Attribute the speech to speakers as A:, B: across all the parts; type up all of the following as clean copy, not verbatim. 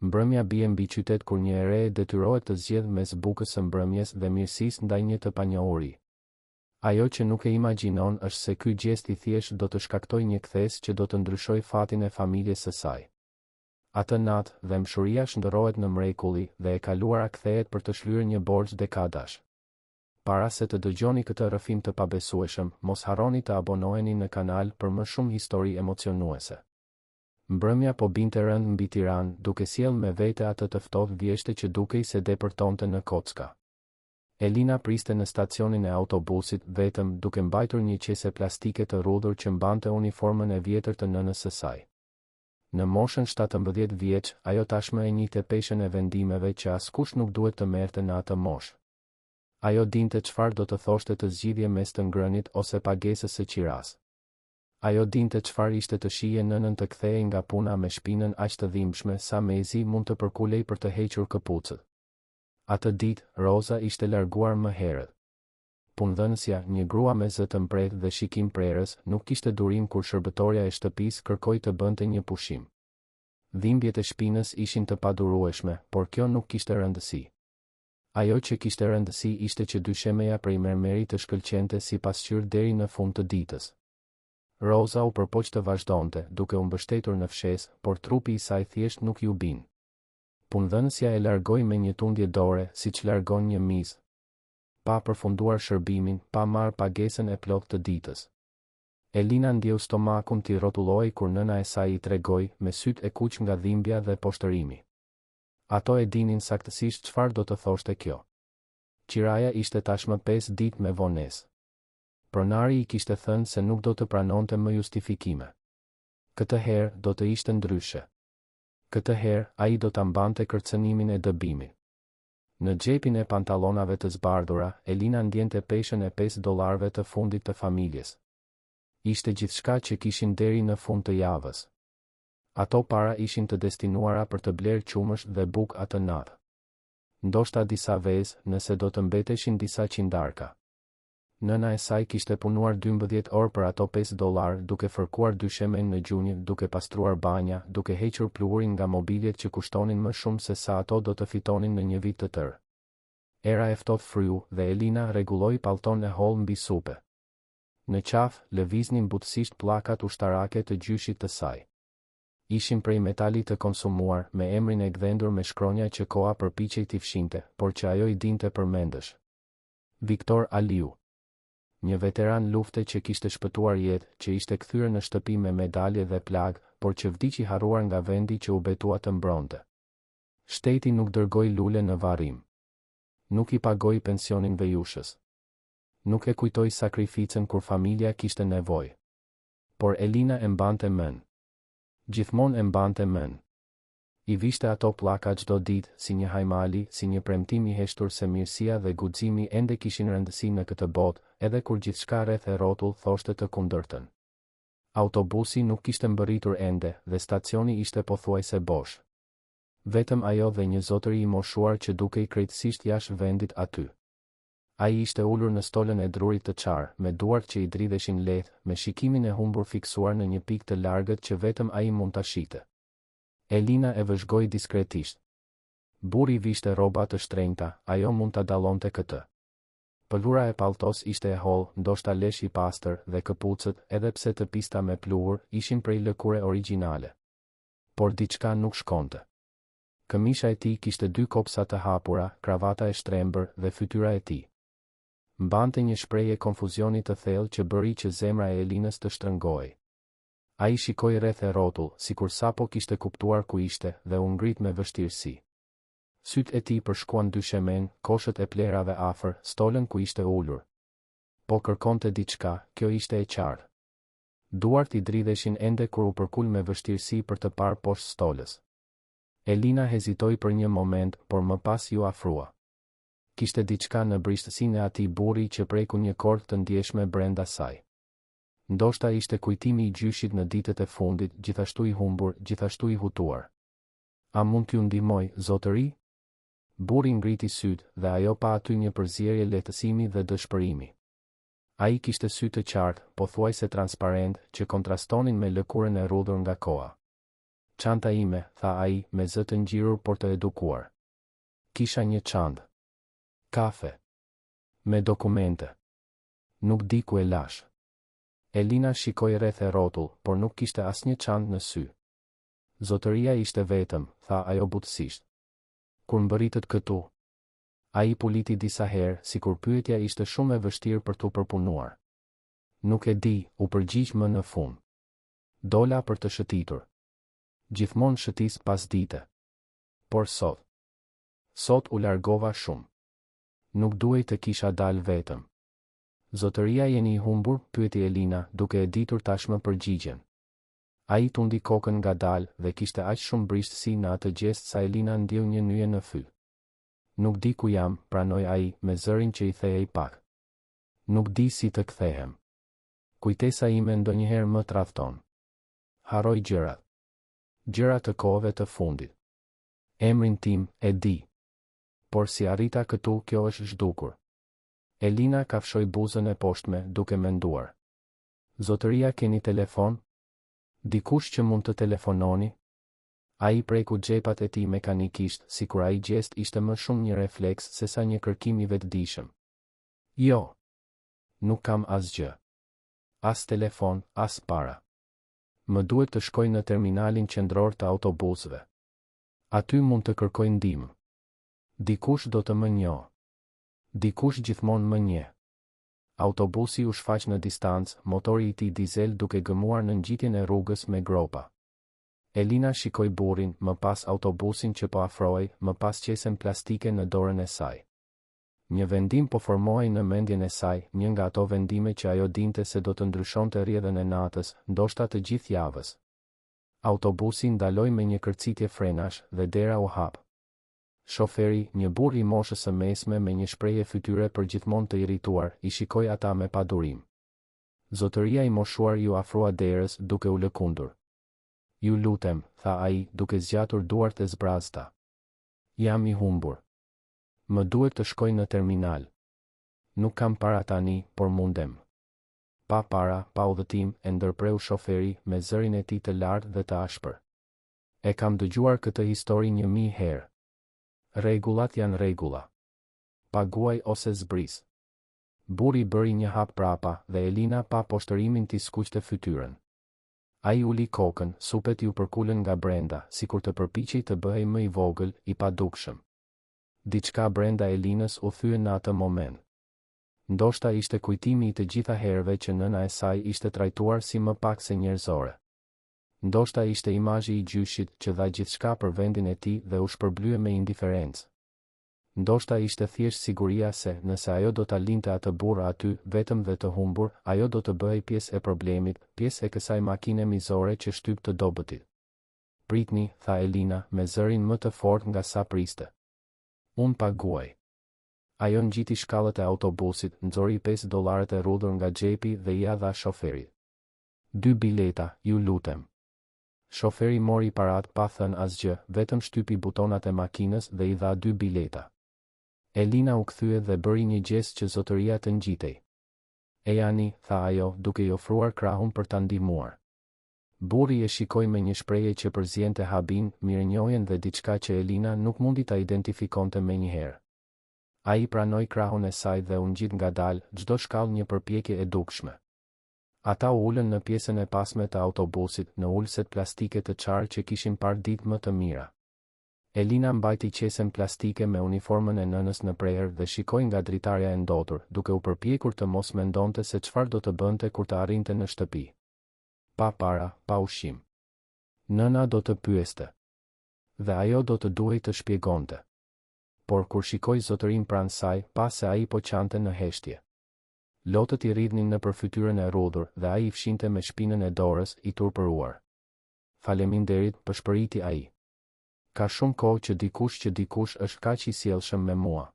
A: Mbrëmja bie mbi qytet kur një e re detyrohet të zgjedhë mes bukës së mbrëmjes dhe mirësisë ndaj një të panjohuri. Ajo që nuk e imagjinon është se ky gjest i thjeshtë do të shkaktojë një kthesë që do të ndryshojë fatin e familjes së saj. Atë natë, dhembshuria shndërrohet në mrekulli dhe e kaluara kthehet për të shlyer një borxh dekadash. Para se të dëgjoni këtë rrëfim të pabesueshëm, mos harroni të abonoheni në kanal për më shumë histori emocionuese. Mbrëmja po binte rëndë mbi Tiranë, duke sjellë me vete atë të ftohtë vjeshte që dukej se depërtonte në kocka. Elina priste në stacionin e autobusit, vetëm, duke mbajtur një qese plastike të rrudhur që mbante uniformën e vjetër të nënës së saj. Në moshën 17 vjeç, ajo tashmë e njihte peshën e vendimeve që askush nuk duhet të merrte në atë moshë. Ajo dinte çfarë do të thoshte të zgjidhje mes të ngrënit ose pagesës së qirasë. Ajo dinte çfarë ishte të shihje nënën të kthehej nga puna me shpinën aq të dhimbshme sa mezi mund të përkulej për të hequr këpucët. Atë ditë, Roza ishte larguar më herët. Punëdhënësja, një grua me zë të mprehtë dhe shikim prerës, nuk kishte durim kur shërbëtorja e shtëpisë kërkoi të bënte një pushim. Dhimbjet e shpinës ishin të padurueshme, por kjo nuk kishte rëndësi. Ajo që kishte rëndësi ishte që dyshemeja prej mermeri të shkëlqente si pasqyrë deri në fund të ditës. Roza u përpoq të vazhdonte, duke u mbështetur në fshesë, por trupi i saj thjesht nuk iu bind. Punëdhënësja e largoi me një tundje dore, siç largon një mizë. Pa përfunduar shërbimin, pa marrë pagesën e plotë të ditës. Elina ndjeu stomakun t'i rrotullohej kur nëna e saj i tregoi, me sytë e kuq nga dhimbja dhe poshtërimi. Ato e dinin saktësisht çfarë do të thoshte kjo. Qiraja ishte tashmë pesë ditë me vonesë. Pronari i kishte thënë se nuk do të pranonte më justifikime. Këtë herë, do të ishte ndryshe. Këtë herë, ai do ta mbante kërcënimin e dëbimit. Në xhepin e pantallonave të zbardhura, Elina ndjente peshën e pesë dollarëve të fundit të familjes. Ishte gjithçka që kishin deri në fund të javës. Ato para ishin të destinuara për të blerë qumësht dhe bukë atë natë. Ndoshta disa vezë, nëse do të mbeteshin disa qindarka. Nëna e saj kishte punuar 12 orë për ato 5 dollarë, duke fërkuar dyshemenë në gjunjë, duke pastruar banja, duke hequr pluhurin nga mobiljet që kushtonin më shumë se sa ato do të fitonin në një vit të tërë. Era e ftohtë fryu, dhe Elina rregulloi pallton e hollë mbi supe. Në qafë, lëviznin butësisht pllakat ushtarake të gjyshit të saj. Ishin prej metali të konsumuar, me emrin e gdhendur me shkronja që koha përpiqej t'i fshinte, por që ajo i dinte përmendësh. Viktor Aliu. Një veteran lufte që kishte shpëtuar jetë, që ishte kthyer në shtëpi me medalje dhe plagë, por që vdiq i harruar nga vendi që u betua të mbronte. Shteti nuk dërgoi lule në varrim. Nuk i pagoi pensionin vejushës. Nuk e kujtoi sakrificën kur familja kishte nevojë. Por Elina e mbante mend. Gjithmonë e mbante mend. I vishte ato pllaka çdo ditë, si një hajmali, si një premtim i heshtur se mirësia dhe guximi ende kishin rëndësi në këtë botë, edhe kur gjithçka rreth e rrotull thoshte të kundërtën. Autobusi nuk kishte mbërritur ende, dhe stacioni ishte pothuajse bosh. Vetëm ajo dhe një zotëri i moshuar që dukej krejtësisht jashtë vendit aty. Ai ishte ulur në stolën e drurit të çarë, me duart që i dridheshin lehtë, me shikimin e humbur fiksuar në një pikë të largët që vetëm ai mund ta shihte. Elina e vëzhgoi diskretisht. Burri vishte rroba të shtrenjta, ajo mund ta dallonte këtë. Pëlhura e palltos ishte e hollë, ndoshta lesh i pastër, dhe këpucët, edhe pse të pista me pluhur, ishin prej lëkure origjinale. Por diçka nuk shkonte. Këmisha e tij kishte dy kopsa të hapura, kravata e shtrembër, dhe fytyra e tij. Mbante një shprehje konfuzioni të thellë që bëri që zemra e Elinës të shtrëngohej. Ai shikoi rreth e rrotull, sikur sapo kishte kuptuar ku ishte, dhe u ngrit me vështirësi. Sytë e tij përshkuan dyshemenë, koshët e plehrave afër, stolën ku ishte ulur. Po kërkonte diçka, kjo ishte e qartë. Duart i dridheshin ende kur u përkul me vështirësi për të parë poshtë stolës. Elina hezitoi për një moment, por më pas iu afrua. Kishte diçka në brishtësinë e atij burri që preku një kordë të ndjeshme brenda saj. Ndoshta ishte kujtimi i gjyshit në ditët e fundit, gjithashtu i humbur, gjithashtu i hutuar. A mund t'ju ndihmoj, zotëri? Burri ngriti sytë, dhe ajo pa aty një përzierje lehtësimi dhe dëshpërimi. Ai kishte sy të qartë, pothuajse transparentë, që kontrastonin me lëkurën e rrudhur nga koha. Çanta ime, tha ai, me zë të ngjirur por të edukuar. Kisha një çantë. Kafe. Me dokumente. Nuk di ku e lashë. Elina shikoi rreth e rrotull, por nuk kishte asnjë çantë në sy. Zotëria ishte vetëm, tha ajo butësisht. Kur mbërritët këtu? Ai puliti disa herë, sikur pyetja ishte shumë e vështirë për t'u përpunuar. Nuk e di, u përgjigj më në fund. Dola për të shëtitur. Gjithmonë shëtis pasdite. Por sot. Sot u largova shumë. Nuk duhej të kisha dalë vetëm. Zotëria jeni i humbur? pyeti Elina, duke e ditur tashmë përgjigjen. Ai tundi kokën ngadalë, dhe kishte aq shumë brishtësi në atë gjest sa Elina ndjeu një nyje në fyt. Nuk di ku jam, pranoi ai, me zërin që i thehej pak. Nuk di si të kthehem. Kujtesa ime ndonjëherë më tradhton. Harroj gjërat. Gjëra të kohëve të fundit. Emrin tim, e di. Por si arrita këtu kjo është zhdukur. Elina kafshoi buzën e poshtme, duke menduar. Zotëria keni telefon? Dikush që mund të telefononi? Ai preku xhepat e tij mekanikisht, sikur ai gjest ishte më shumë një refleks sesa një kërkim i vetëdijshëm. Jo. Nuk kam asgjë. As telefon, as para. Më duhet të shkoj në terminalin qendror të autobusëve. Aty mund të kërkoj ndihmë. Dikush do të më njohë. Dikush gjithmonë më njeh. Autobusi u shfaq në distancë, motori i tij dizel duke gëmuar në ngjitjen e rrugës me gropa. Elina shikoi burrin, më pas autobusin që po afrohej, më pas qesen plastike në dorën e saj. Një vendim po formohej në mendjen e saj, një nga ato vendime që ajo dinte se do të ndryshonte rrjedhën e natës, ndoshta të gjithë javës. Autobusi ndaloi me një kërcitje frenash, dhe dera u hap. Shoferi, një burrë i moshës së mesme me një shprehje fytyre përgjithmonë të irrituar, i shikoi ata me padurim. Zotëria i moshuar iu afrua derës, duke u lëkundur. Ju lutem, tha ai, duke zgjatur duart e zbrazëta. Jam i humbur. Më duhet të shkoj në terminal. Nuk kam para tani, por mundem. Pa para, pa udhëtim, e ndërpreu shoferi, me zërin e tij të lartë dhe të ashpër. E kam dëgjuar këtë histori 1000 herë. Rregullat janë rregulla. Paguaj ose zbris. Burri bëri një hap prapa, dhe Elina pa poshtërimin t'i skuqte fytyrën. Ai uli kokën, supet iu përkulën nga brenda, sikur të përpiqej të bëhej më i vogël, i padukshëm. Diçka brenda Elinës u thye në atë moment. Ndoshta ishte kujtimi i të gjitha herëve që nëna e saj ishte trajtuar si më pak se njerëzore. Ndoshta ishte imazhi i gjyshit, që dha gjithçka për vendin e tij dhe u shpërblye me indiferencë. Ndoshta ishte thjesht siguria se, nëse ajo do ta linte atë burrë aty, vetëm dhe të humbur, ajo do të bëhej pjesë e problemit, pjesë e kësaj makine mizore që shtyp të dobëtit. Pritni, tha Elina, me zërin më të fortë nga sa priste. Unë paguaj. Ajo ngjiti shkallët e autobusit, nxori 5 dollarët e rrudhur nga xhepi dhe ia dha shoferit. Dy bileta, ju lutem. Shoferi mori paratë pa thënë asgjë, vetëm shtypi butonat e makinës dhe i dha dy bileta. Elina u kthye dhe bëri një gjest që zotëria të ngjitej. Ejani, tha ajo, duke i ofruar krahun për ta ndihmuar. Burri e shikoi me një shprehje që përziente habinë, mirënjohjen dhe diçka që Elina nuk mundi ta identifikonte menjëherë. Ai pranoi krahun e saj dhe u ngjit ngadalë, çdo shkallë një përpjekje e dukshme. Ata u ulën në pjesën e pasme të autobusit, në ulëset plastike të çarë që kishin parë ditë më të mira. Elina mbajti qesen plastike me uniformën e nënës në prehër dhe shikoi nga dritarja e ndotur, duke u përpjekur të mos mendonte se çfarë do të bënte kur të arrinte në shtëpi. Pa para, pa ushqim. Nëna do të pyeste. Dhe ajo do të duhej të shpjegonte. Por kur shikoi zotërinë pranë saj, pa se ai po qante në heshtje. Lotët i rridhnin nëpër fytyrën e rrudhur dhe ai i fshinte me shpinën e dorës, i turpëruar. Faleminderit, pëshpëriti ai. Ka shumë kohë që dikush që dikush është kaq i sjellshëm me mua.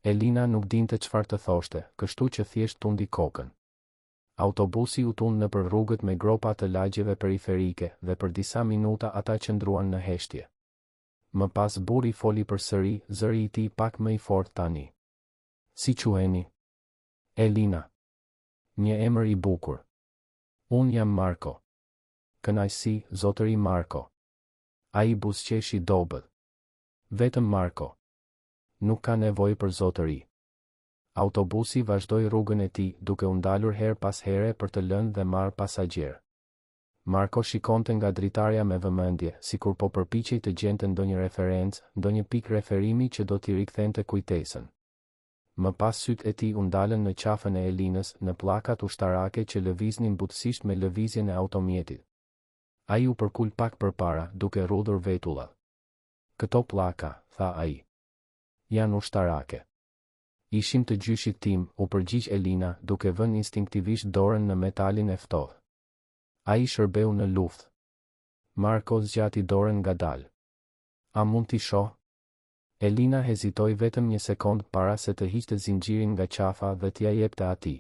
A: Elina nuk dinte çfarë të thoshte, kështu që thjesht tundi kokën. Autobusi u tund nëpër rrugët me gropa të lagjeve periferike dhe për disa minuta ata qëndruan në heshtje. Më pas burri foli përsëri, zëri i tij pak më i fortë tani. Si quheni? Elina. Një emër i bukur. Unë jam Marko. Kënaqësi, zotëri Marko. Ai buzëqeshi dobët. Vetëm Marko. Nuk ka nevojë për zotëri. Autobusi vazhdoi rrugën e tij, duke u ndalur herë pas here për të lënë dhe marrë pasagjerë. Marko shikonte nga dritarja me vëmendje, sikur po përpiqej të gjente ndonjë referencë, ndonjë pikë referimi që do t'i rikthente kujtesën. Më pas sytë e tij u ndalën në qafën e Elinës, në pllakat ushtarake që lëviznin butësisht me lëvizjen e automjetit. Ai u përkul pak përpara, duke rrudhur vetullat. Këto pllaka, tha ai. Janë ushtarake. Ishin të gjyshit tim, u përgjigj Elina, duke vënë instinktivisht dorën në metalin e ftohtë. Ai shërbeu në luftë. Marko zgjati dorën ngadalë. A mund t'i shoh? Elina hezitoi vetëm një sekondë para se të hiqte zinxhirin nga qafa dhe t'ia jepte atij.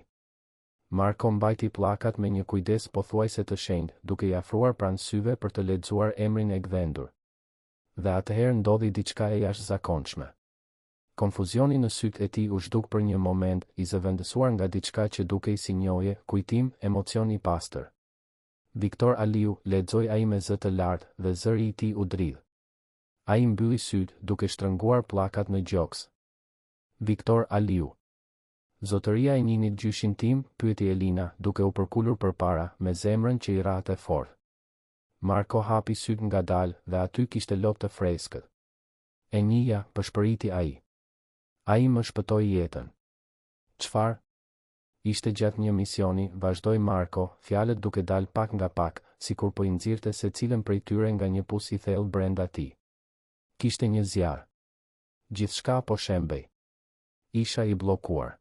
A: Marko mbajti pllakat me një kujdes pothuajse të shenjtë, duke i afruar pranë syve për të lexuar emrin e gdhendur. Dhe atëherë ndodhi diçka e jashtëzakonshme. Konfuzioni në sytë e tij u zhduk për një moment, i zëvendësuar nga diçka që dukej si njohje, kujtim, emocion i pastër. Viktor Aliu, lexoi ai me zë të lartë, dhe zëri i tij u dridh. Ai mbylli sytë, duke shtrënguar pllakat në gjoks. Viktor Aliu. Zotëria e njihnit gjyshin tim? pyeti Elina, duke u përkulur përpara, me zemrën që i rrahte fort. Marko hapi sytë ngadalë, dhe aty kishte lot të freskët. E njihja, pëshpëriti ai. Ai më shpëtoi jetën. Çfarë? Ishte gjatë një misioni, vazhdoi Marko, fjalët duke dalë pak nga pak, sikur po i nxirrte secilën prej tyre nga një pus i thellë brenda tij. Kishte një zjarr. Gjithçka po shembej. Isha i bllokuar.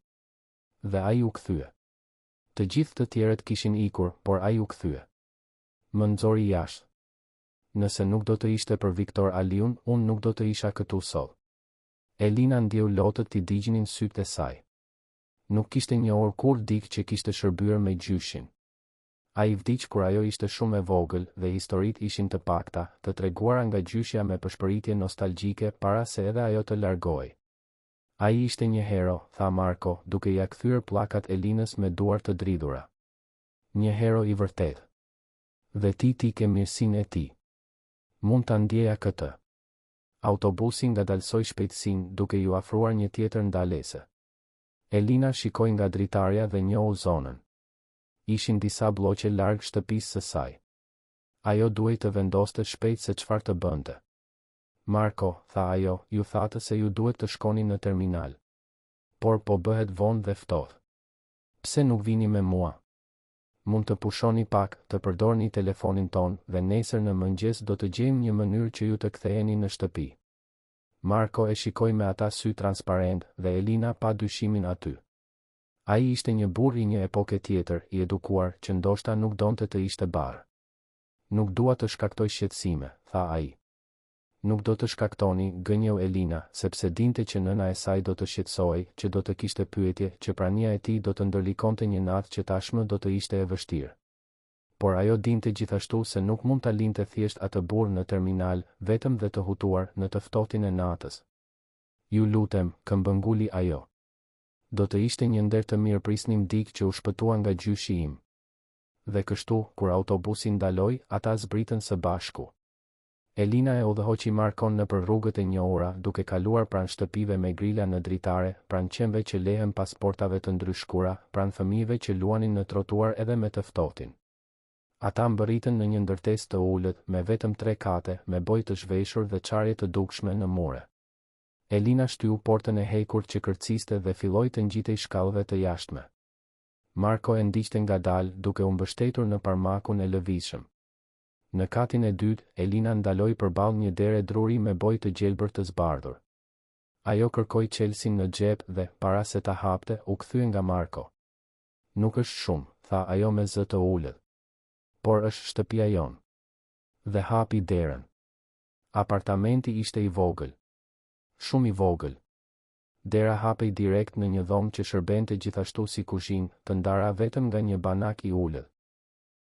A: Dhe ai u kthye. Të gjithë të tjerët kishin ikur, por ai u kthye. Më nxori jashtë. Nëse nuk do të ishte për Viktor Aliun, unë nuk do të isha këtu sot. Elina ndjeu lotët t'i digjnin sytë e saj. Nuk kishte njohur kurrë dikë që kishte shërbyer me gjyshin. Ai vdiq kur ajo ishte shumë e vogël dhe historitë ishin të pakta, të treguara nga gjyshja me pëshpëritje nostalgjike para se edhe ajo të largohej. Ai ishte një hero, tha Marko, duke ia kthyer pllakat Elinës me duar të dridhura. Një hero i vërtetë. Dhe ti ti ke mirësinë e tij. Mund ta ndjeja këtë. Autobusi ngadalësoi shpejtësinë, duke iu afruar një tjetër ndalese. Elina shikoi nga dritarja dhe njohu zonën. Ishin disa blloqe larg shtëpisë së saj. Ajo duhej të vendoste shpejt se çfarë të bënte. Marko, tha ajo, ju thatë se ju duhet të shkoni në terminal. Por po bëhet vonë dhe ftohtë. Pse nuk vini me mua? Mund të pushoni pak, të përdorni telefonin tonë dhe nesër në mëngjes do të gjejmë një mënyrë që ju të ktheheni në shtëpi. Marko e shikoi me ata sy transparentë dhe Elina pa dyshimin aty. Ai ishte një burrë i një epoke tjetër, i edukuar, që ndoshta nuk donte të ishte barrë. Nuk dua të shkaktoj shqetësime, tha ai. Nuk do të shkaktoni, gënjeu Elina, sepse dinte që nëna e saj do të shqetësohej, që do të kishte pyetje, që prania e tij do të ndërlikonte një natë që tashmë do të ishte e vështirë. Por ajo dinte gjithashtu se nuk mund ta linte thjesht atë burrë në terminal, vetëm dhe të hutuar, në të ftohtin e natës. Ju lutem, këmbënguli ajo. Do të ishte një nder të mirëprisnim dikë që u shpëtua nga gjyshi im. Dhe kështu, kur autobusi ndaloi, ata zbritën së bashku. Elina e udhëhoqi Markon nëpër rrugët e njohura, duke kaluar pranë shtëpive me grila në dritare, pranë qenve që lehën pas portave të ndryshkura, pranë fëmijëve që luanin në trotuar edhe me të ftohtin. Ata mbërritën në një ndërtesë të ulët, me vetëm tre kate, me bojë të zhveshur dhe çarje të dukshme në mure. Elina shtyu portën e hekurt që kërciste dhe filloi të ngjitej shkallëve të jashtme. Marko e ndiqte ngadalë, duke u mbështetur në parmakun e lëvizshëm. Në katin e dytë, Elina ndaloi përballë një dere druri me bojë të gjelbër të zbardhur. Ajo kërkoi çelësin në xhep dhe, para se ta hapte, u kthye nga Marko. Nuk është shumë, tha ajo me zë të ulët. Por është shtëpia jonë. Dhe hapi derën. Apartamenti ishte i vogël. Shumë i vogël. Dera hapej direkt në një dhomë që shërbente gjithashtu si kuzhinë, të ndara vetëm nga një banak i ulët.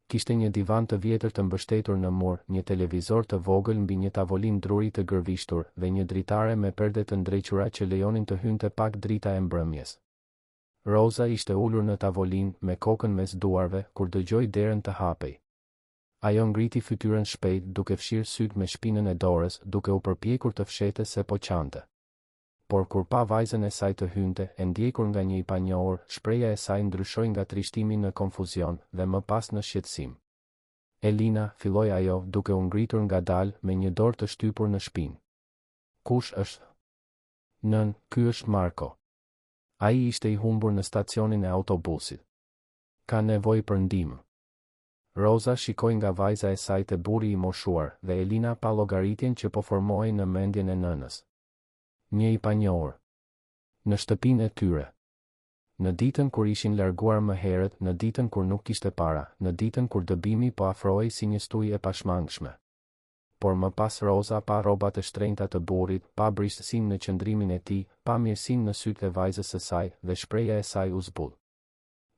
A: Kishte një divan të vjetër të mbështetur në mur, një televizor të vogël mbi një tavolinë druri të gërvishtur, dhe një dritare me perde të ndrequra që lejonin të hynte pak drita e mbrëmjes. Roza ishte ulur në tavolinë, me kokën mes duarve, kur dëgjoi derën të hapej. Ajo ngriti fytyrën shpejt, duke fshirë sytë me shpinën e dorës, duke u përpjekur të fshehte se po qante. Por kur pa vajzën e saj të hynte, e ndjekur nga një i panjohur, shprehja e saj ndryshoi nga trishtimi në konfuzion, dhe më pas në shqetësim. Elina, filloi ajo, duke u ngritur ngadalë, me një dorë të shtypur në shpinë. Kush është? Nënë, ky është Marko. Ai ishte i humbur në stacionin e autobusit. Ka nevojë për ndihmë. Roza shikoi nga vajza e saj te burri i moshuar, dhe Elina pa llogaritjen që po formohej në mendjen e nënës. Një i panjohur. Në shtëpinë e tyre. Në ditën kur ishin larguar më herët, në ditën kur nuk kishte para, në ditën kur dëbimi po afrohej si një stuhi e pashmangshme. Por më pas Roza pa rrobat e shtrenjta të burrit, pa brishtësinë në qëndrimin e tij, pa mirësinë në sytë e vajzës së saj, dhe shprehja e saj u zbut.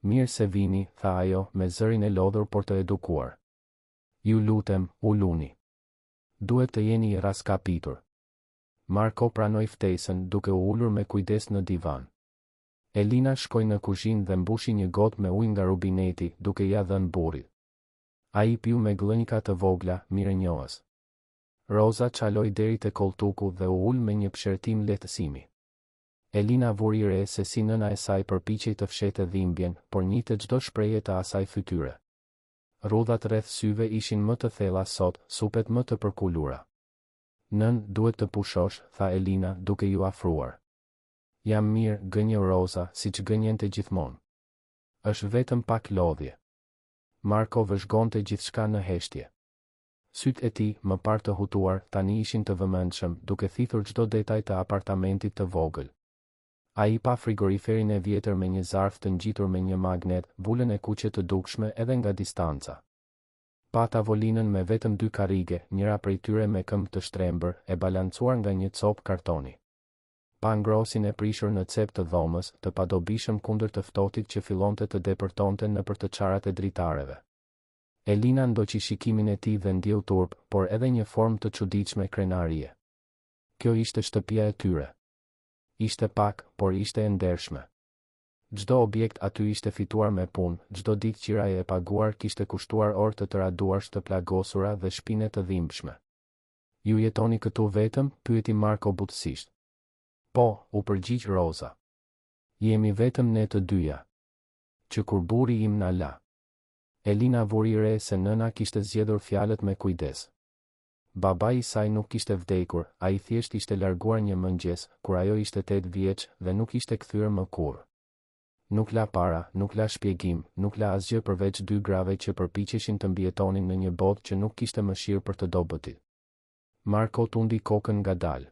A: Mirë se vini, tha ajo, me zërin e lodhur por të edukuar. Ju lutem, uluni. Duhet të jeni i rraskapitur. Marko pranoi ftesën, duke u ulur me kujdes në divan. Elina shkoi në kuzhinë dhe mbushi një gotë me ujë nga rubineti, duke ia dhënë burrit. Ai piu me gllënjka të vogla, mirënjohës. Roza çaloi deri te kolltuku dhe u ul me një psherëtimë lehtësimi. Elina vuri re se si nëna e saj përpiqej të fshehte dhimbjen, por njihte çdo shprehje të asaj fytyre. Rrudhat rreth syve ishin më të thella sot, supet më të përkulura. Nënë, duhet të pushosh, tha Elina, duke iu afruar. Jam mirë, gënjeu Roza, siç gënjente gjithmonë. Është vetëm pak lodhje. Marko vëzhgonte gjithçka në heshtje. Sytë e tij, më parë të hutuar, tani ishin të vëmendshëm, duke thithur çdo detaj të apartamentit të vogël. Ai pa frigoriferin e vjetër me një zarf të ngjitur me një magnet, vulën e kuqe të dukshme edhe nga distanca. Pa tavolinën me vetëm dy karrige, njëra prej tyre me këmbë të shtrembër, e balancuar nga një copë kartoni. Pa ngrohësin e prishur në cep të dhomës, të padobishëm kundër të ftohtit që fillonte të depërtonte nëpër të çarat e dritareve. Elina ndoqi shikimin e tij dhe ndjeu turp, por edhe një formë të çuditshme krenarie. Kjo ishte shtëpia e tyre. Ishte pak, por ishte e ndershme. Çdo objekt aty ishte fituar me punë, çdo ditë qiraje e paguar kishte kushtuar orë të tëra duarsh të plagosura dhe shpine të dhimbshme. Ju jetoni këtu vetëm? pyeti Marko butësisht. Po, u përgjigj Roza. Jemi vetëm ne të dyja. Që kur burri im na la. Elina vuri re se nëna kishte zgjedhur fjalët me kujdes. Babai i saj nuk kishte vdekur, ai thjesht ishte larguar një mëngjes, kur ajo ishte tetë vjeç, dhe nuk ishte kthyer më kurrë. Nuk la para, nuk la shpjegim, nuk la asgjë përveç dy grave që përpiqeshin të mbijetonin në një botë që nuk kishte mëshirë për të dobëtit. Marko tundi kokën ngadalë.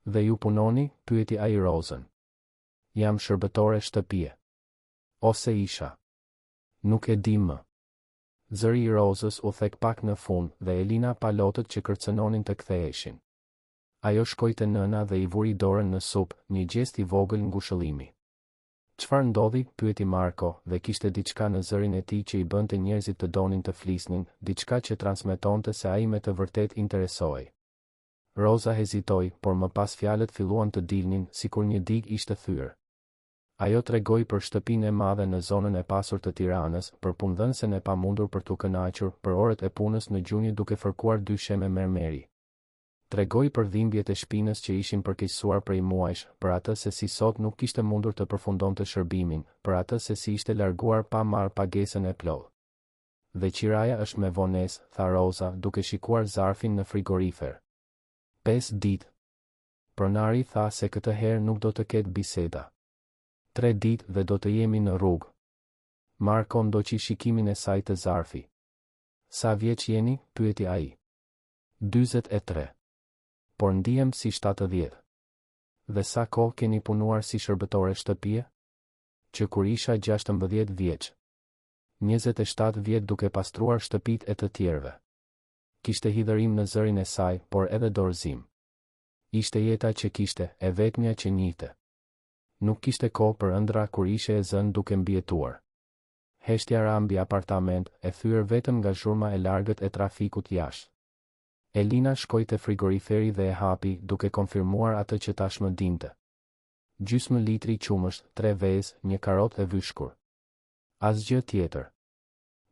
A: Dhe ju punoni? pyeti ai Rozën. Jam shërbëtore shtëpie. Ose isha. Nuk e di më. Zëri i Rozës u thek pak në fund dhe Elina pa lotët që kërcënonin të ktheheshin. Ajo shkoi te nëna dhe i vuri dorën në sup, një gjest i vogël ngushëllimi. Çfarë ndodhi? pyeti Marko, dhe kishte diçka në zërin e tij që i bënte njerëzit të donin të flisnin, diçka që transmetonte se ai me të vërtetë interesohej. Roza hezitoi, por më pas fjalët filluan të dilnin, sikur një digë ishte thyer. Ajo tregoi për shtëpinë e madhe në zonën e pasur të Tiranës, për punëdhënësen e pamundur për t'u kënaqur, për orët e punës në gjunjë duke fërkuar dysheme mermeri. Tregoi për dhimbjet e shpinës që ishin përkeqësuar prej muajsh, për atë se si sot nuk kishte mundur të përfundonte shërbimin, për atë se si ishte larguar pa marrë pagesën e plotë. Dhe qiraja është me vonesë, tha Roza, duke shikuar zarfin në frigorifer. Pesë ditë. Pronari tha se këtë herë nuk do të ketë biseda. Tre ditë dhe do të jemi në rrugë. Marko ndoqi shikimin e saj te zarfi. Sa vjeç jeni? pyeti ai. 43. Por ndihem si 70. Dhe sa kohë keni punuar si shërbëtore shtëpie? Që kur isha 16 vjeç. 27 vjet duke pastruar shtëpitë e të tjerëve. Kishte hidhërim në zërin e saj, por edhe dorëzim. Ishte jeta që kishte, e vetmja që njihte. Nuk kishte kohë për ëndrra kur ishe e zënë duke mbijetuar. Heshtja ra mbi apartament, e thyer vetëm nga zhurma e largët e trafikut jashtë. Elina shkoi te frigoriferi dhe e hapi, duke konfirmuar atë që tashmë dinte. Gjysmë litri qumësht, tre vezë, një karotë e vyshkur. Asgjë tjetër.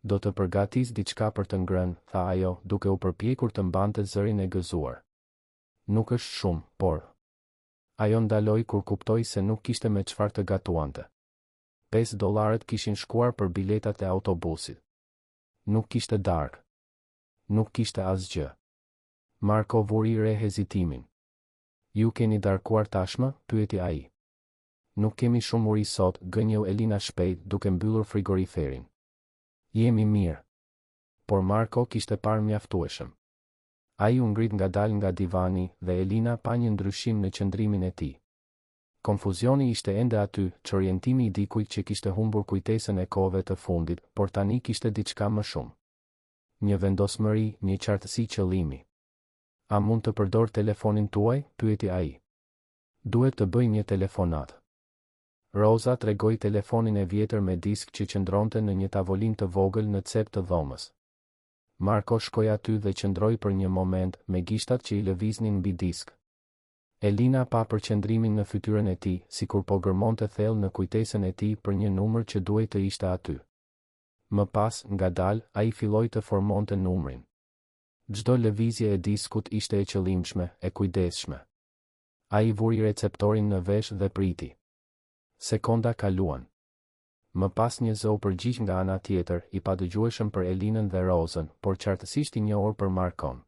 A: Do të përgatis diçka për të ngrënë, tha ajo, duke u përpjekur të mbante zërin e gëzuar. Nuk është shumë, por. Ajo ndaloi kur kuptoi se nuk kishte me çfarë të gatuante. 5 dollarët kishin shkuar për biletat e autobusit. Nuk kishte darkë. Nuk kishte asgjë. Marko vuri re hezitimin. Ju keni darkuar tashmë? pyeti ai. Nuk kemi shumë uri sot, gënjeu Elina shpejt, duke mbyllur frigoriferin. Jemi mirë. Por Marko kishte parë mjaftueshëm. Ai u ngrit ngadalë nga divani, dhe Elina pa një ndryshim në qëndrimin e tij. Konfuzioni ishte ende aty, çorientimi i dikujt që kishte humbur kujtesën e kohëve të fundit, por tani kishte diçka më shumë. Një vendosmëri, një qartësi qëllimi. A mund të përdor telefonin tuaj? pyeti ai. Duhet të bëj një telefonatë. Roza tregoi telefonin e vjetër me disk që qëndronte në një tavolinë të vogël në cep të dhomës. Marko shkoi aty dhe qëndroi për një moment, me gishtat që i lëviznin mbi disk. Elina pa përqendrimin në fytyrën e tij, sikur po gërmonte thellë në kujtesën e tij për një numër që duhej të ishte aty. Më pas, ngadalë, ai filloi të formonte numrin. Çdo lëvizje e diskut ishte e qëllimshme, e kujdesshme. Ai vuri receptorin në vesh dhe priti. Sekonda kaluan. Më pas një zë u përgjigj nga ana tjetër, i padëgjueshëm për Elinën dhe Rozën, por qartësisht i njohur për Markon.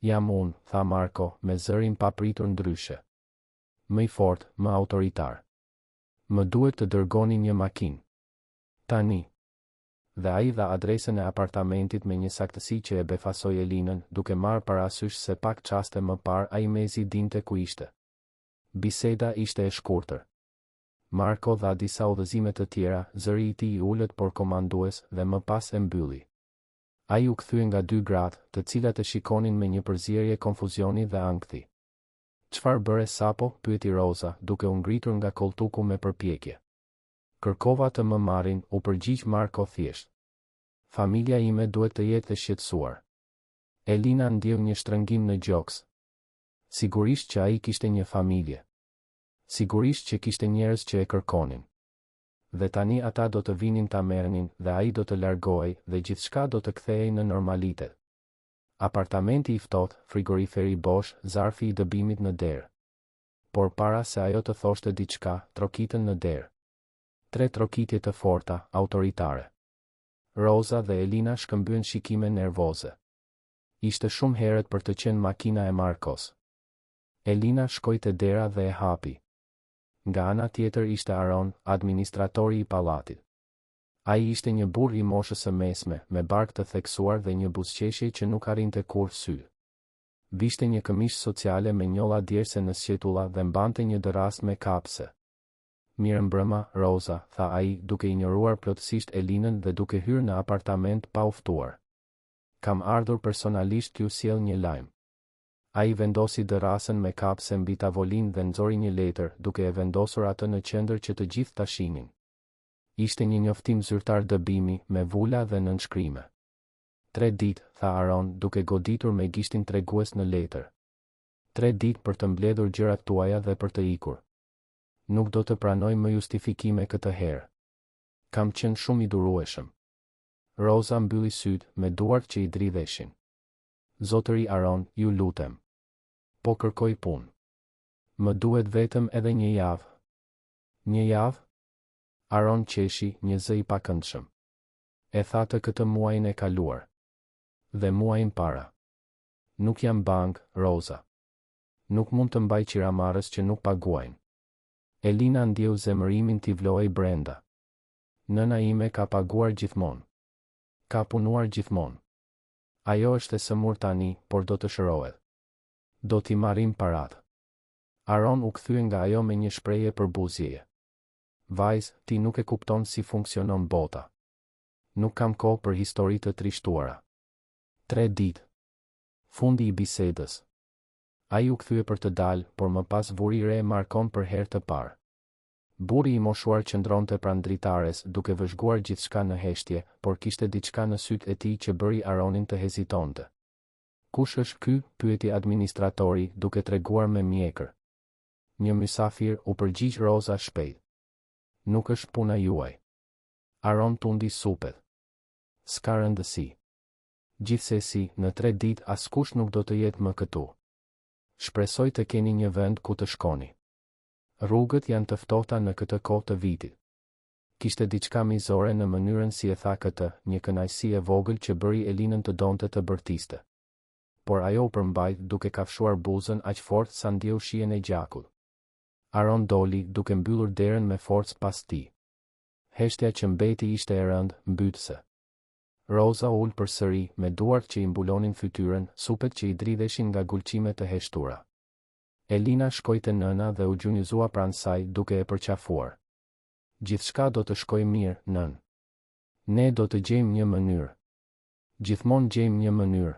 A: Jam unë, tha Marko, me zërin papritur ndryshe. Më i fortë, më autoritar. Më duhet të dërgoni një makinë. Tani. Dhe ai dha adresën e apartamentit me një saktësi që e befasoi Elinën, duke marrë parasysh se pak çaste më parë ai mezi dinte ku ishte. Biseda ishte e shkurtër. Marko dha disa udhëzime të tjera, zëri i tij i ulët por komandues, dhe më pas e mbylli. Ai u kthye nga dy gratë, të cilat e shikonin me një përzierje konfuzioni dhe ankthi. Çfarë bëre sapo? pyeti Roza, duke u ngritur nga kolltuku me përpjekje. Kërkova të më marrin, u përgjigj Marko thjesht. Familja ime duhet të jetë e shqetësuar. Elina ndjeu një shtrëngim në gjoks. Sigurisht që ai kishte një familje. Sigurisht që kishte njerëz që e kërkonin. Dhe tani ata do të vinin ta merrnin dhe ai do të largohej dhe gjithçka do të kthehej në normalitet. Apartamenti i ftohtë, frigoriferi bosh, zarfi i dëbimit në derë. Por para se ajo të thoshte diçka, trokitën në derë. Tre trokitje të forta, autoritare. Roza dhe Elina shkëmbyen shikime nervoze. Ishte shumë herët për të qenë makina e Markos. Elina shkoi te dera dhe e hapi. Nga ana tjetër ishte Aron, administratori i pallatit. Ai ishte një burrë i moshës së mesme, me bark të theksuar dhe një buzëqeshje që nuk arrinte kurrë sytë. Vishte një këmishë sociale me njolla djerse në sqetulla dhe mbante një dërrasë me kapëse. Mirëmbrëma, Roza, tha ai, duke injoruar plotësisht Elinën dhe duke hyrë në apartament pa u ftuar. Kam ardhur personalisht t'ju sjell një lajm. Ai vendosi dërrasën me kapëse mbi tavolinë dhe nxori një letër, duke e vendosur atë në qendër që të gjithë ta shihnin. Ishte një njoftim zyrtar dëbimi, me vula dhe nënshkrime. Tre ditë, tha Aron, duke goditur me gishtin tregues në letër. Tre ditë për të mbledhur gjërat tuaja dhe për të ikur. Nuk do të pranoj më justifikime këtë herë. Kam qenë shumë i durueshëm. Roza mbylli sytë, me duart që i dridheshin. Zotëri Aron, ju lutem. Po kërkoj punë. Më duhet vetëm edhe një javë. Një javë? Aron qeshi, një zë i pakëndshëm. E thatë këtë muajin e kaluar. Dhe muajin para. Nuk jam bankë, Roza. Nuk mund të mbaj qiramarrës që nuk paguajnë. Elina ndjeu zemërimin t'i vlohej brenda. Nëna ime ka paguar gjithmonë. Ka punuar gjithmonë. Ajo është e sëmurë tani, por do të shërohet. Do t'i marrim paratë. Aron u kthye nga ajo me një shprehje përbuzjeje. Vajzë, ti nuk e kupton si funksionon bota. Nuk kam kohë për histori të trishtuara. Tre ditë. Fundi i bisedës. Ai u kthye për të dalë, por më pas vuri re Markon për herë të parë. Burri i moshuar qëndronte pranë dritares, duke vëzhguar gjithçka në heshtje, por kishte diçka në sytë e tij që bëri Aronin të hezitonte. Kush është ky? pyeti administratori, duke treguar me mjekër. Një mysafir, u përgjigj Roza shpejt. Nuk është puna juaj. Aron tundi supet. S'ka rëndësi. Gjithsesi, në tre ditë askush nuk do të jetë më këtu. Shpresoj të keni një vend ku të shkoni. Rrugët janë të ftohta në këtë kohë të vitit. Kishte diçka mizore në mënyrën si e tha këtë, një kënaqësi e vogël që bëri Elinën të donte të bërtiste. Por ajo u përmbajt, duke kafshuar buzën aq fort sa ndjeu shijen e gjakut. Aron doli, duke mbyllur derën me forcë pas tij. Heshtja që mbeti ishte e rëndë, mbytëse. Roza u ul përsëri, me duart që i mbulonin fytyrën, supet që i dridheshin nga gulçime të heshtura. Elina shkoi te nëna dhe u gjunjëzua pranë saj, duke e përqafuar. Gjithçka do të shkojë mirë, nënë. Ne do të gjejmë një mënyrë. Gjithmonë gjejmë një mënyrë.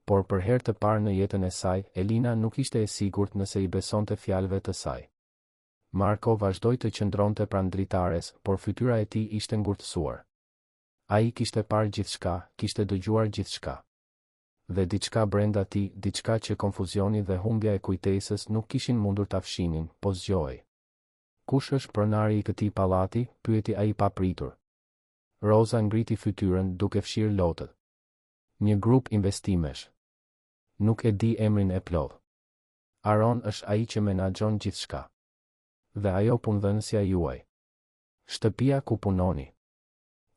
A: Por për herë të parë në jetën e saj, Elina nuk ishte e sigurt nëse i besonte fjalëve të saj. Marko vazhdoi të qëndronte pranë dritares, por fytyra e tij ishte ngurtësuar. Ai kishte parë gjithçka, kishte dëgjuar gjithçka. Dhe diçka brenda tij, diçka që konfuzioni dhe humbja e kujtesës nuk kishin mundur ta fshinin, po zgjohej. Kush është pronari i këtij pallati? pyeti ai papritur. Roza ngriti fytyrën, duke fshirë lotët. Një grup investimesh. Nuk e di emrin e plotë. Aron është ai që menaxhon gjithçka. Dhe ajo punëdhënësja juaj. Shtëpia ku punoni.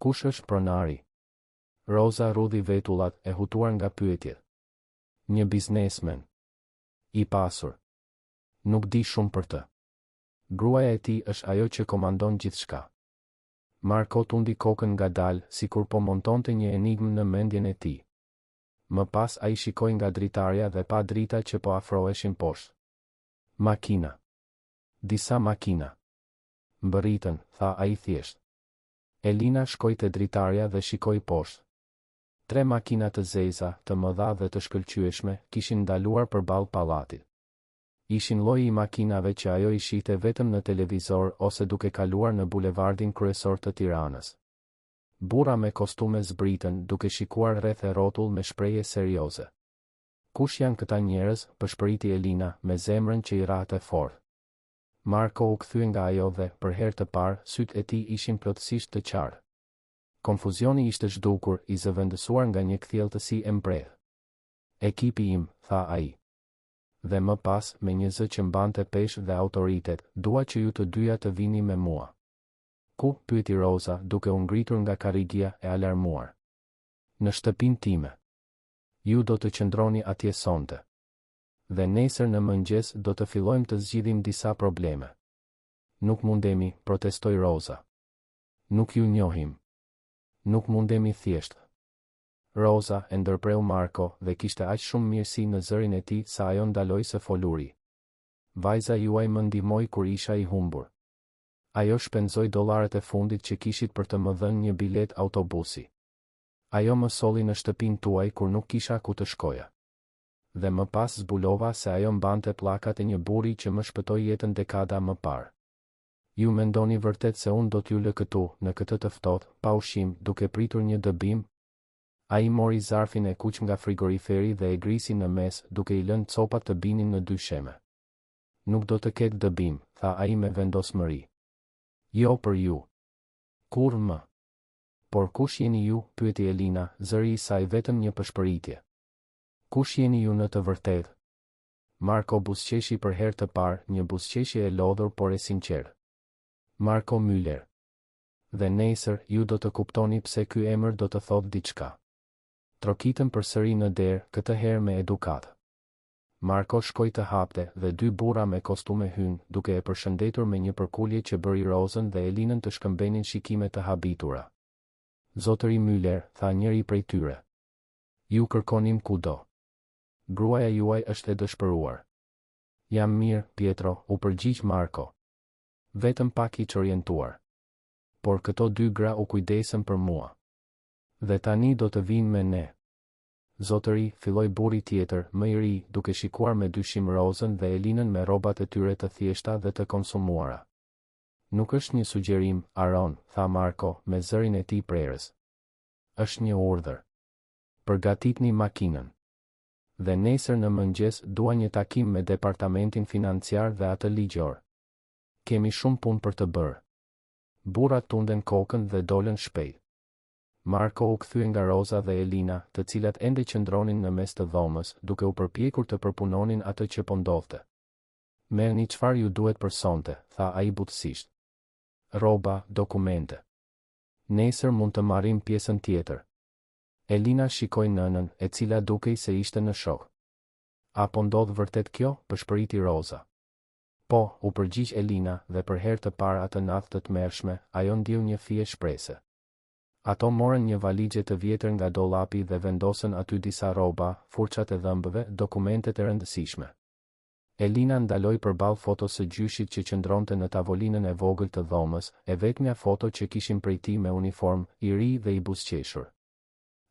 A: Kush është pronari? Roza rrudhi vetullat, e hutuar nga pyetjet. Një biznesmen. I pasur. Nuk di shumë për të. Gruaja e tij është ajo që komandon gjithçka. Marko tundi kokën ngadalë, sikur po montonte një enigmë në mendjen e tij. Më pas ai shikoi nga dritarja dhe pa drita që po afroheshin poshtë. Makina. Disa makina. Mbërritën, tha ai thjesht. Elina shkoi te dritarja dhe shikoi poshtë. Tre makina të zeza, të mëdha dhe të shkëlqyeshme, kishin ndaluar përballë pallatit. Ishin lloji i makinave që ajo i shihte vetëm në televizor ose duke kaluar në bulevardin kryesor të Tiranës. Burra me kostume zbritën, duke shikuar rreth e rrotull me shprehje serioze. Kush janë këta njerëz, pëshpëriti Elina, me zemrën që i rrahte fort. Marko u kthye nga ajo dhe, për herë të parë, sytë e tij ishin plotësisht të qartë. Konfuzioni ishte zhdukur, i zëvendësuar nga një kthjelltësi e mprehtë. Ekipi im, tha ai. Dhe më pas, me një zë që mbante peshë dhe autoritet, dua që ju të dyja të vini me mua. Ku? pyeti Roza, duke u ngritur nga karrigia, e alarmuar. Në shtëpinë time. Ju do të qëndroni atje sonte. Dhe nesër në mëngjes do të fillojmë të zgjidhim disa probleme. Nuk mundemi, protestoi Roza. Nuk ju njohim. Nuk mundemi thjesht. Roza, e ndërpreu Marko, dhe kishte aq shumë mirësi në zërin e tij sa ajo ndaloi së foluri. Vajza juaj më ndihmoi kur isha i humbur. Ajo shpenzoi dollarët e fundit që kishit për të më dhënë një biletë autobusi. Ajo më solli në shtëpinë tuaj kur nuk kisha ku të shkoja. Dhe më pas zbulova se ajo mbante pllakat e një burri që më shpëtoi jetën dekada më parë. Ju mendoni vërtet se unë do t'ju lë këtu, në këtë të ftohtë, pa ushqim, duke pritur një dëbim? Ai mori zarfin e kuq nga frigoriferi dhe e grisi në mes, duke i lënë copat të binin në dysheme. Nuk do të ketë dëbim, tha ai me vendosmëri. Jo për ju. Kurrë më. Por kush jeni ju, pyeti Elina, zëri i saj vetëm një pëshpëritje. Kush jeni ju në të vërtetë? Marko buzëqeshi për herë të parë, një buzëqeshje e lodhur por e sinqertë. Marko Müller. Dhe nesër, ju do të kuptoni pse ky emër do të thotë diçka. Trokitën përsëri në derë, këtë herë me edukatë. Marko shkoi të hapte, dhe dy burra me kostume hynë, duke e përshëndetur me një përkulje që bëri Rozën dhe Elinën të shkëmbenin shikime të habitura. Zotëri Müller, tha njëri prej tyre. Ju kërkonim kudo. Gruaja juaj është e dëshpëruar. Jam mirë, Pietro, u përgjigj Marko. Vetëm pak i çorientuar. Por këto dy gra u kujdesën për mua. Dhe tani do të vijnë me ne. Zotëri, filloi burri tjetër, më i ri, duke shikuar me dyshim Rozën dhe Elinën me rrobat e tyre të thjeshta dhe të konsumuara. Nuk është një sugjerim, Aron, tha Marko, me zërin e tij prerës. Është një urdhër. Përgatitni makinën. Dhe nesër në mëngjes dua një takim me departamentin financiar dhe atë ligjor. Kemi shumë punë për të bërë. Burrat tundën kokën dhe dolën shpejt. Marko u kthye nga Roza dhe Elina, të cilat ende qëndronin në mes të dhomës, duke u përpjekur të përpunonin atë që po ndodhte. Merrni çfarë ju duhet për sonte, tha ai butësisht. Rroba, dokumente. Nesër mund të marrim pjesën tjetër. Elina shikoi nënën, e cila dukej se ishte në shok. A po ndodh vërtet kjo? pëshpëriti Roza. Po, u përgjigj Elina, dhe për herë të parë atë natë të tmerrshme, ajo ndjeu një fije shprese. Ato morën një valixhe të vjetër nga dollapi dhe vendosën aty disa rroba, furçat e dhëmbëve, dokumentet e rëndësishme. Elina ndaloi përballë fotos së gjyshit që qëndronte në tavolinën e vogël të dhomës, e vetmja foto që kishin prej tij me uniformë, i ri dhe i buzëqeshur.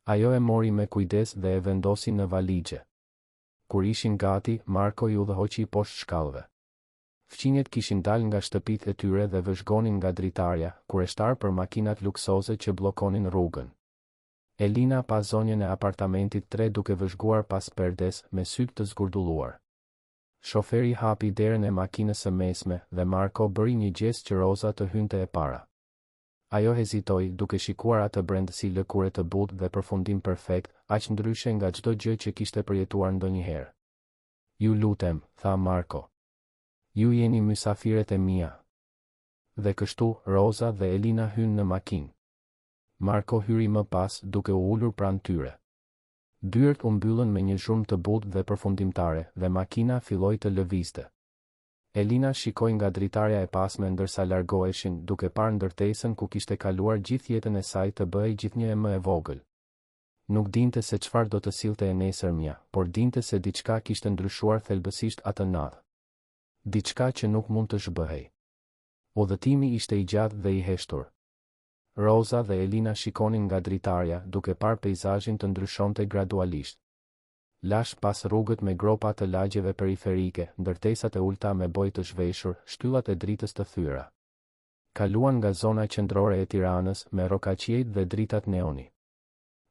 A: Ajo e mori me kujdes dhe e vendosi në valixhe. Kur ishin gati, Marko i udhëhoqi poshtë shkallëve. Fqinjët kishin dalë nga shtëpitë e tyre dhe vëzhgonin nga dritarja, kureshtarë për makinat luksoze që bllokonin rrugën. Elina pa zonjën e apartamentit tre duke vëzhguar pas perdes, me sytë të zgurdulluar. Shoferi hapi derën e makinës së mesme, dhe Marko bëri një gjest që Roza të hynte e para. Ajo hezitoi, duke shikuar atë brendësi lëkure të butë dhe përfundim perfekt, aq ndryshe nga çdo gjë që kishte përjetuar ndonjëherë. Ju lutem, tha Marko. Ju jeni mysafiret e mia. Dhe kështu, Roza dhe Elina hynë në makinë. Marko hyri më pas, duke u ulur pranë tyre. Dyert u mbyllën me një zhurmë të butë dhe përfundimtare, dhe makina filloi të lëvizte. Elina shikoi nga dritarja e pasme ndërsa largoheshin, duke parë ndërtesën ku kishte kaluar gjithë jetën e saj të bëhej gjithnjë e më e vogël. Nuk dinte se çfarë do të sillte e nesërmja, por dinte se diçka kishte ndryshuar thelbësisht atë natë. Diçka që nuk mund të zhbëhej. Udhëtimi ishte i gjatë dhe i heshtur. Roza dhe Elina shikonin nga dritarja, duke parë peizazhin të ndryshonte gradualisht. Lashë pas rrugët me gropa të lagjeve periferike, ndërtesat e ulëta me bojë të zhveshur, shtyllat e dritës të thyera. Kaluan nga zona qendrore e Tiranës, me rrokaqiejt dhe dritat neoni.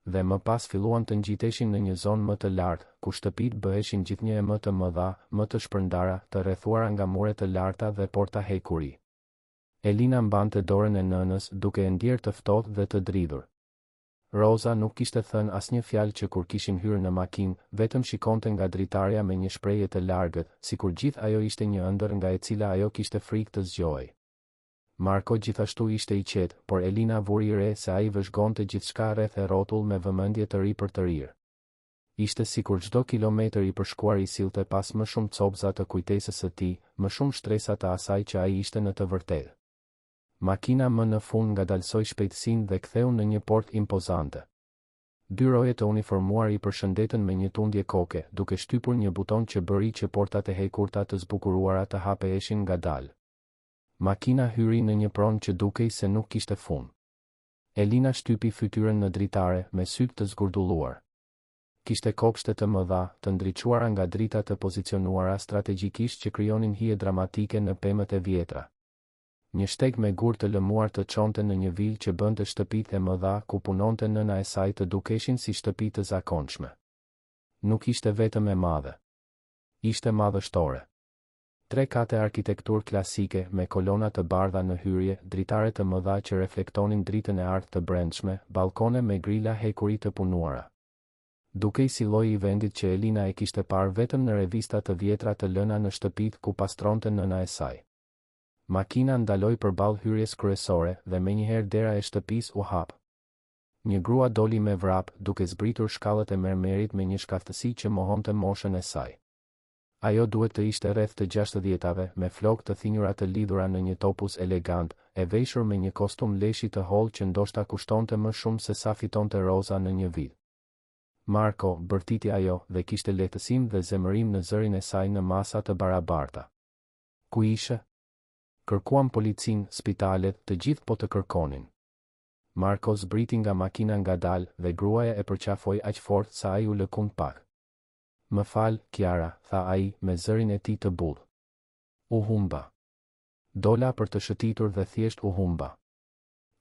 A: Dhe më pas filluan të ngjiteshin në një zonë më të lartë, ku shtëpitë bëheshin gjithnjë e më të mëdha, më të shpërndara, të rrethuara nga mure të larta dhe porta hekuri. Elina mbante dorën e nënës, duke e ndjerë të ftohtë dhe të dridhur. Roza nuk kishte thënë asnjë fjalë që kur kishin hyrë në makinë, vetëm shikonte nga dritarja me një shprehje të largët, sikur gjithë ajo ishte një ëndërr nga e cila ajo kishte frikë të zgjohej. Marko gjithashtu ishte i qetë, por Elina vuri re se ai vëzhgonte gjithçka rreth e rrotull me vëmendje të ripërtërirë. Ishte sikur çdo kilometër i përshkuar i sillte pas më shumë copëza të kujtesës së tij, më shumë shtresa të asaj që ai ishte në të vërtetë. Makina më në fund ngadalësoi shpejtësinë dhe ktheu në një portë impozante. Dy roje të uniformuar i përshëndetën me një tundje koke, duke shtypur një buton që bëri që portat e hekurta të zbukuruara të hapeheshin ngadalë. Makina hyri në një pronë që dukej se nuk kishte fund. Elina shtypi fytyrën në dritare, me sytë të zgurdulluar. Kishte kopshte të mëdha, të ndriçuara nga drita të pozicionuara strategjikisht që krijonin hije dramatike në pemët e vjetra. Një shteg me gurë të lëmuar të çonte në një vilë që bënte shtëpitë e mëdha ku punonte nëna e saj të dukeshin si shtëpi të zakonshme. Nuk ishte vetëm e madhe. Ishte madhështore. Tre kate arkitekturë klasike, me kolona të bardha në hyrje, dritare të mëdha që reflektonin dritën e artë të brendshme, ballkone me grila hekuri të punuara. Dukej si lloji i vendit që Elina e kishte parë vetëm në revista të vjetra të lëna në shtëpitë ku pastronte nëna e saj. Makina ndaloi përballë hyrjes kryesore dhe menjëherë dera e shtëpisë u hap. Një grua doli me vrap, duke zbritur shkallët e mermerit me një shkathtësi që mohonte moshën e saj. Ajo duhet të ishte rreth të gjashtëdhjetave, me flokë të thinjura të lidhura në një topuz elegant, e veshur me një kostum leshi të hollë që ndoshta kushtonte më shumë se sa fitonte Roza në një vit. Marko, bërtiti ajo, dhe kishte lehtësim dhe zemërim në zërin e saj në masa të barabarta. Ku ishe? Kërkuam policinë, spitalet, të gjithë po të kërkonin. Marko zbriti nga makina ngadalë, dhe gruaja e përqafoi aq fort sa ai u lëkund pak. Më fal, Kiara, tha ai, me zërin e tij të butë. U humba. Dola për të shëtitur dhe thjesht u humba.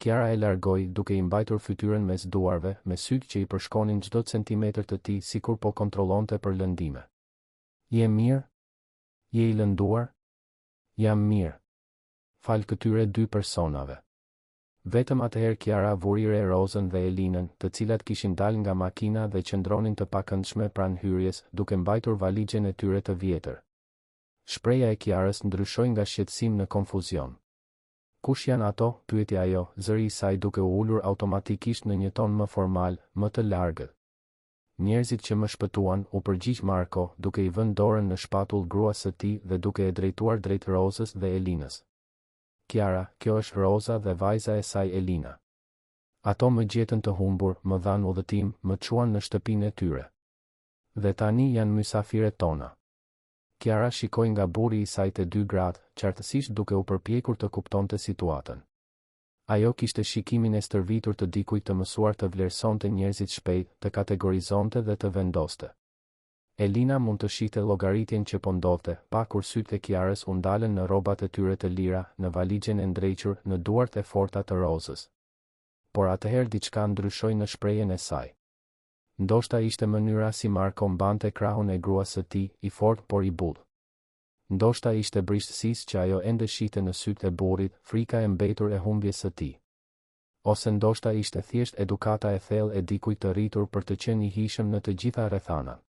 A: Kiara e largoi, duke i mbajtur fytyrën mes duarve, me sytë që i përshkonin çdo centimetër të tij sikur po kontrollonte për lëndime. Je mirë? Je i lënduar? Jam mirë. Falë këtyre dy personave. Vetëm atëherë Kiara vuri re Rozën dhe Elinën, të cilat kishin dalë nga makina dhe qëndronin të pakëndshme pranë hyrjes, duke mbajtur valixhen e tyre të vjetër. Shprehja e Kiarës ndryshoi nga shqetësim në konfuzion. Kush janë ato? pyeti ajo, zëri i saj duke u ulur automatikisht në një ton më formal, më të largët. Njerëzit që më shpëtuan, u përgjigj Marko, duke i vënë dorën në shpatull gruas së tij dhe duke e drejtuar drejt Rozës dhe Elinës. Kiara, kjo është Roza dhe vajza e saj Elina. Ato më gjetën të humbur, më dhanë udhëtim, më çuan në shtëpinë e tyre. Dhe tani janë mysafiret tona. Kiara shikoi nga burri i saj te dy gratë, qartësisht duke u përpjekur të kuptonte situatën. Ajo kishte shikimin e stërvitur të dikujt të mësuar të vlerësonte njerëzit shpejt, të kategorizonte dhe të vendoste. Elina mund të shihte llogaritjen që po ndodhte, pa kur sytë e Kiarës u ndalën në rrobat e tyre të lira, në valixhen e ndrequr, në duart e forta të Rozës. Por atëherë diçka ndryshoi në shprehjen e saj. Ndoshta ishte mënyra si Marko mbante krahun e gruas së tij, i fortë por i butë. Ndoshta ishte brishtësisë që ajo ende shihte në sytë e burrit, frika e mbetur e humbjes së tij. Ose ndoshta ishte thjesht edukata e thellë e dikujt të rritur për të qenë i hijshëm në të gjitha rrethanat.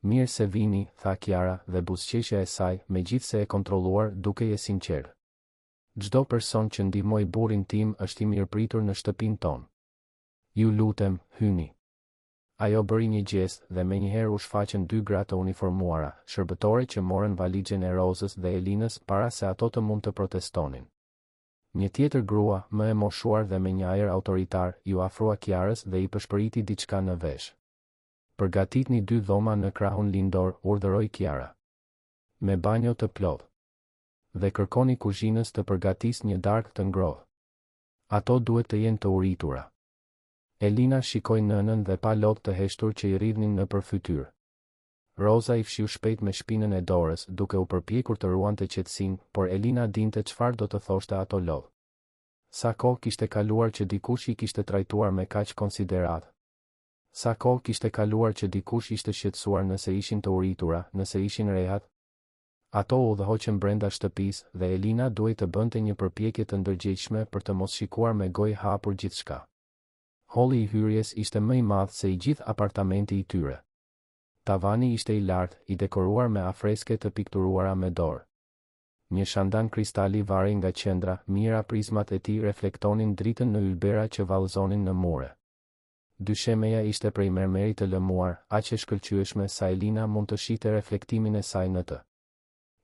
A: Mirë se vini, tha Kiara, dhe buzëqeshja e saj, megjithëse e kontrolluar, dukej e sinqertë. Çdo person që ndihmoi burrin tim është i mirëpritur në shtëpinë tonë. Ju lutem, hyni. Ajo bëri një gjest, dhe menjëherë u shfaqën dy gra të uniformuara, shërbëtore që morën valixhen e Rozës dhe Elinës para se ato të mund të protestonin. Një tjetër grua, më e moshuar dhe me një ajër autoritar, iu afrua Kiarës dhe i pëshpëriti diçka në vesh. Përgatitni dy dhoma në krahun lindor, urdhëroi Kiara. Me banjo të plotë. Dhe kërkoni kuzhinës të përgatisë një darkë të ngrohtë. Ato duhet të jenë të uritura. Elina shikoi nënën dhe pa lot të heshtur që i rridhnin nëpër fytyrë. Roza i fshiu shpejt me shpinën e dorës, duke u përpjekur të ruante qetësinë, por Elina dinte çfarë do të thoshte ato lot. Sa kohë kishte kaluar që dikush i kishte trajtuar me kaq konsideratë? Sa kohë kishte kaluar që dikush ishte shqetësuar nëse ishin të uritura, nëse ishin rehat? Ato u udhëhoqën brenda shtëpisë, dhe Elina duhej të bënte një përpjekje të ndërgjegjshme për të mos shikuar me gojë hapur gjithçka. Holli i hyrjes ishte më i madh se i gjithë apartamenti i tyre. Tavani ishte i lartë, i dekoruar me afreske të pikturuara me dorë. Një shandan kristali varej nga qendra, mijëra prizmat e tij reflektonin dritën në ylbera që vallëzonin në mure. Dyshemeja ishte prej mermeri të lëmuar, aq e shkëlqyeshme sa Elina mund të shihte reflektimin e saj në të.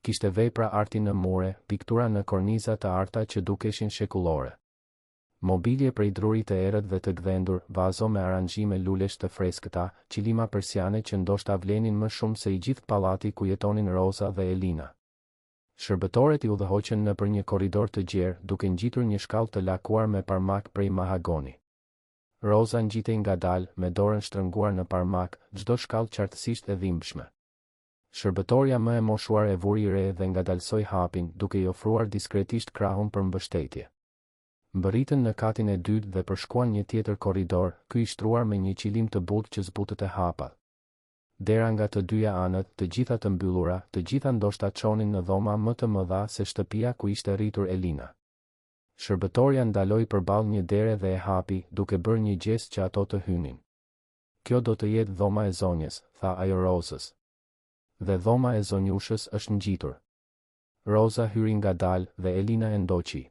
A: Kishte vepra arti në mure, piktura në korniza të arta që dukeshin shekullore. Mobilje prej druri të errët dhe të gdhendur, vazo me aranzhime lulesh të freskëta, qilima persiane që ndoshta vlenin më shumë se i gjithë pallati ku jetonin Roza dhe Elina. Shërbëtoret i udhëhoqën nëpër një korridor të gjerë, duke ngjitur një shkallë të lakuar me parmakë prej mahagoni. Roza ngjitej ngadalë, me dorën shtrënguar në parmak, çdo shkallë qartësisht e dhimbshme. Shërbëtorja më e moshuar e vuri re dhe ngadalësoi hapin, duke i ofruar diskretisht krahun për mbështetje. Mbërritën në katin e dytë dhe përshkuan një tjetër korridor, ky i shtruar me një qilim të butë që zbutëte hapat. Dera nga të dyja anët, të gjitha të mbyllura, të gjitha ndoshta çonin në dhoma më të mëdha se shtëpia ku ishte rritur Elina. Shërbëtorja ndaloi përballë një dere dhe e hapi, duke bërë një gjest që ato të hynin. Kjo do të jetë dhoma e zonjës, tha ajo Rozës. Dhe dhoma e zonjushës është ngjitur. Roza hyri ngadalë dhe Elina e ndoqi.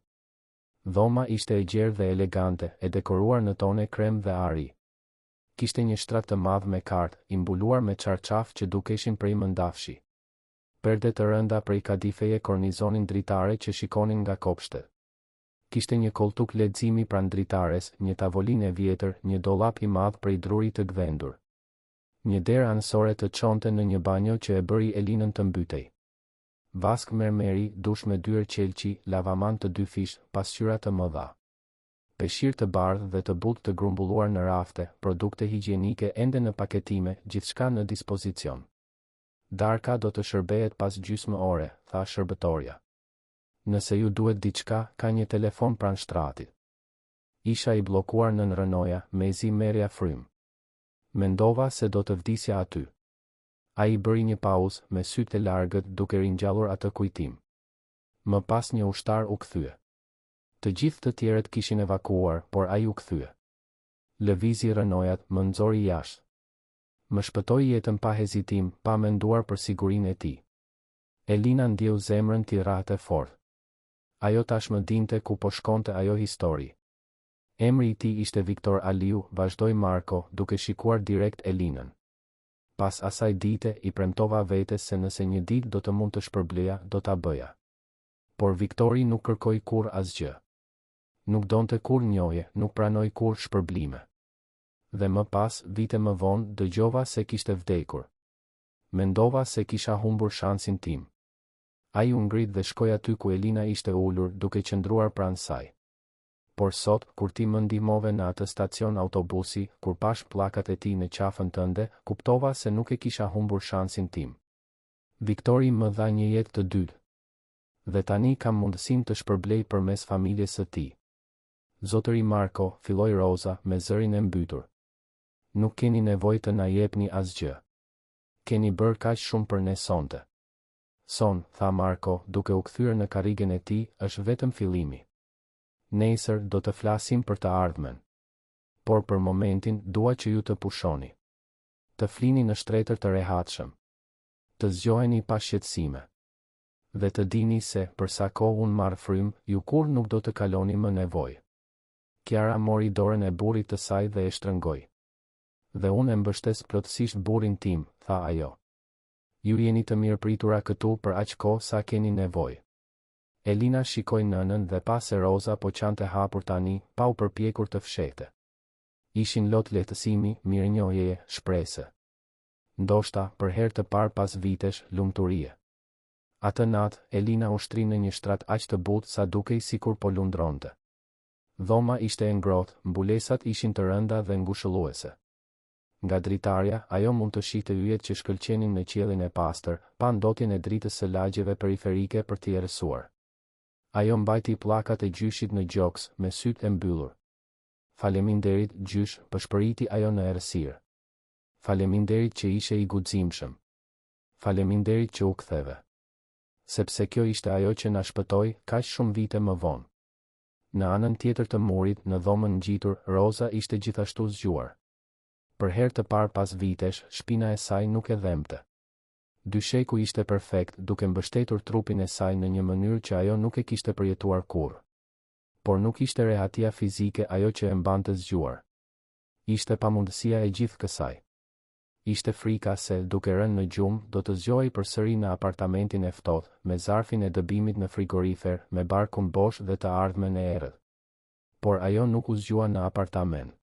A: Dhoma ishte e gjerë dhe elegante, e dekoruar në tone krem dhe ari. Kishte një shtrat të madh me kartë, i mbuluar me çarçafë që dukeshin prej mëndafshi. Perde të rënda prej kadifeje kornizonin dritare që shikonin nga kopshtet. Kishte një kolltuk leximi pranë dritares, një tavolinë e vjetër, një dollap i madh prej druri të gdhendur. Një derë anësore të çonte në një banjo që e bëri Elinën të mbytej. Vaskë mermeri, dush me dyer qelqi, lavaman të dyfishtë, pasqyra të mëdha. Peshqir të bardhë dhe të butë të grumbulluar në rafte, produkte higjienike ende në paketime, gjithçka në dispozicion. Darka do të shërbehet pas gjysmë ore, tha shërbëtorja. Nëse ju duhet diçka, ka një telefon pranë shtratit. Isha i bllokuar nën rrënoja, mezi merrja frymë. Mendova se do të vdisja aty. Ai bëri një pauzë, me sytë e largët, duke ringjallur atë kujtim. Më pas një ushtar u kthye. Të gjithë të tjerët kishin evakuuar, por ai u kthye. Lëvizi rrënojat, më nxori jashtë. Më shpëtoi jetën pa hezitim, pa menduar për sigurinë e tij. Elina ndjeu zemrën t'i rrahte fort. Ajo tashmë dinte ku po shkonte ajo histori. Emri i tij ishte Viktor Aliu, vazhdoi Marko, duke shikuar direkt Elinën. Pas asaj dite, i premtova vetes se nëse një ditë do të mund të shpërbleja, do ta bëja. Por Viktori nuk kërkoi kurrë asgjë. Nuk donte kurrë njohje, nuk pranoi kurrë shpërblime. Dhe më pas, vite më vonë, dëgjova se kishte vdekur. Mendova se kisha humbur shansin tim. Ai u ngrit dhe shkoi aty ku Elina ishte ulur, duke qëndruar pranë saj. Por sot, kur ti më ndihmove në atë stacion autobusi, kur pashë pllakat e tij në qafën tënde, kuptova se nuk e kisha humbur shansin tim. Viktori më dha një jetë të dytë. Dhe tani kam mundësinë të shpërblej përmes familjes së tij. Zotëri Marko, filloi Roza, me zërin e mbytur. Nuk keni nevojë të na jepni asgjë. Keni bërë kaq shumë për ne sonte. Son, tha Marko, duke u kthyer në karrigen e tij, është vetëm fillimi. Nesër, do të flasim për të ardhmen. Por për momentin, dua që ju të pushoni. Të flini në shtretër të rehatshëm. Të zgjoheni pa shqetësime. Dhe të dini se, për sa kohë unë marr frymë, ju kurrë nuk do të kaloni më nevojë. Kiara mori dorën e burrit të saj dhe e shtrëngoi. Dhe unë e mbështes plotësisht burrin tim, tha ajo. Ju jeni të mirëpritura këtu për aq kohë sa keni nevojë. Elina shikoi nënën dhe pa se Roza po qante hapur tani, pa u përpjekur të fshehte. Ishin lot lehtësimi, mirënjohjeje, shprese. Ndoshta, për herë të parë pas vitesh, lumturie. Atë natë, Elina u shtri në një shtrat aq të butë sa dukej sikur po lundronte. Dhoma ishte e ngrohtë, mbulesat ishin të rënda dhe ngushëlluese. Nga dritarja, ajo mund të shihte yjet që shkëlqenin në qiellin e pastër, pa ndotjen e dritës së lagjeve periferike për t'i errësuar. Ajo mbajti pllakat e gjyshit në gjoks, me sytë e mbyllur. Faleminderit, gjysh, pëshpëriti ajo në errësirë. Faleminderit që ishe i guximshëm. Faleminderit që u ktheve. Sepse kjo ishte ajo që na shpëtoi, kaq shumë vite më vonë. Në anën tjetër të murit, në dhomën ngjitur, Roza ishte gjithashtu zgjuar. Për herë të parë pas vitesh, shpina e saj nuk e dhembte. Dysheku ishte perfekt, duke mbështetur trupin e saj në një mënyrë që ajo nuk e kishte përjetuar kurrë. Por nuk ishte rehatia fizike ajo që e mbante zgjuar. Ishte pamundësia e gjithë kësaj. Ishte frika se, duke rënë në gjumë, do të zgjohej përsëri në apartamentin e ftohtë, me zarfin e dëbimit në frigorifer, me barkun bosh dhe të ardhmen e errët. Por ajo nuk u zgjua në apartament.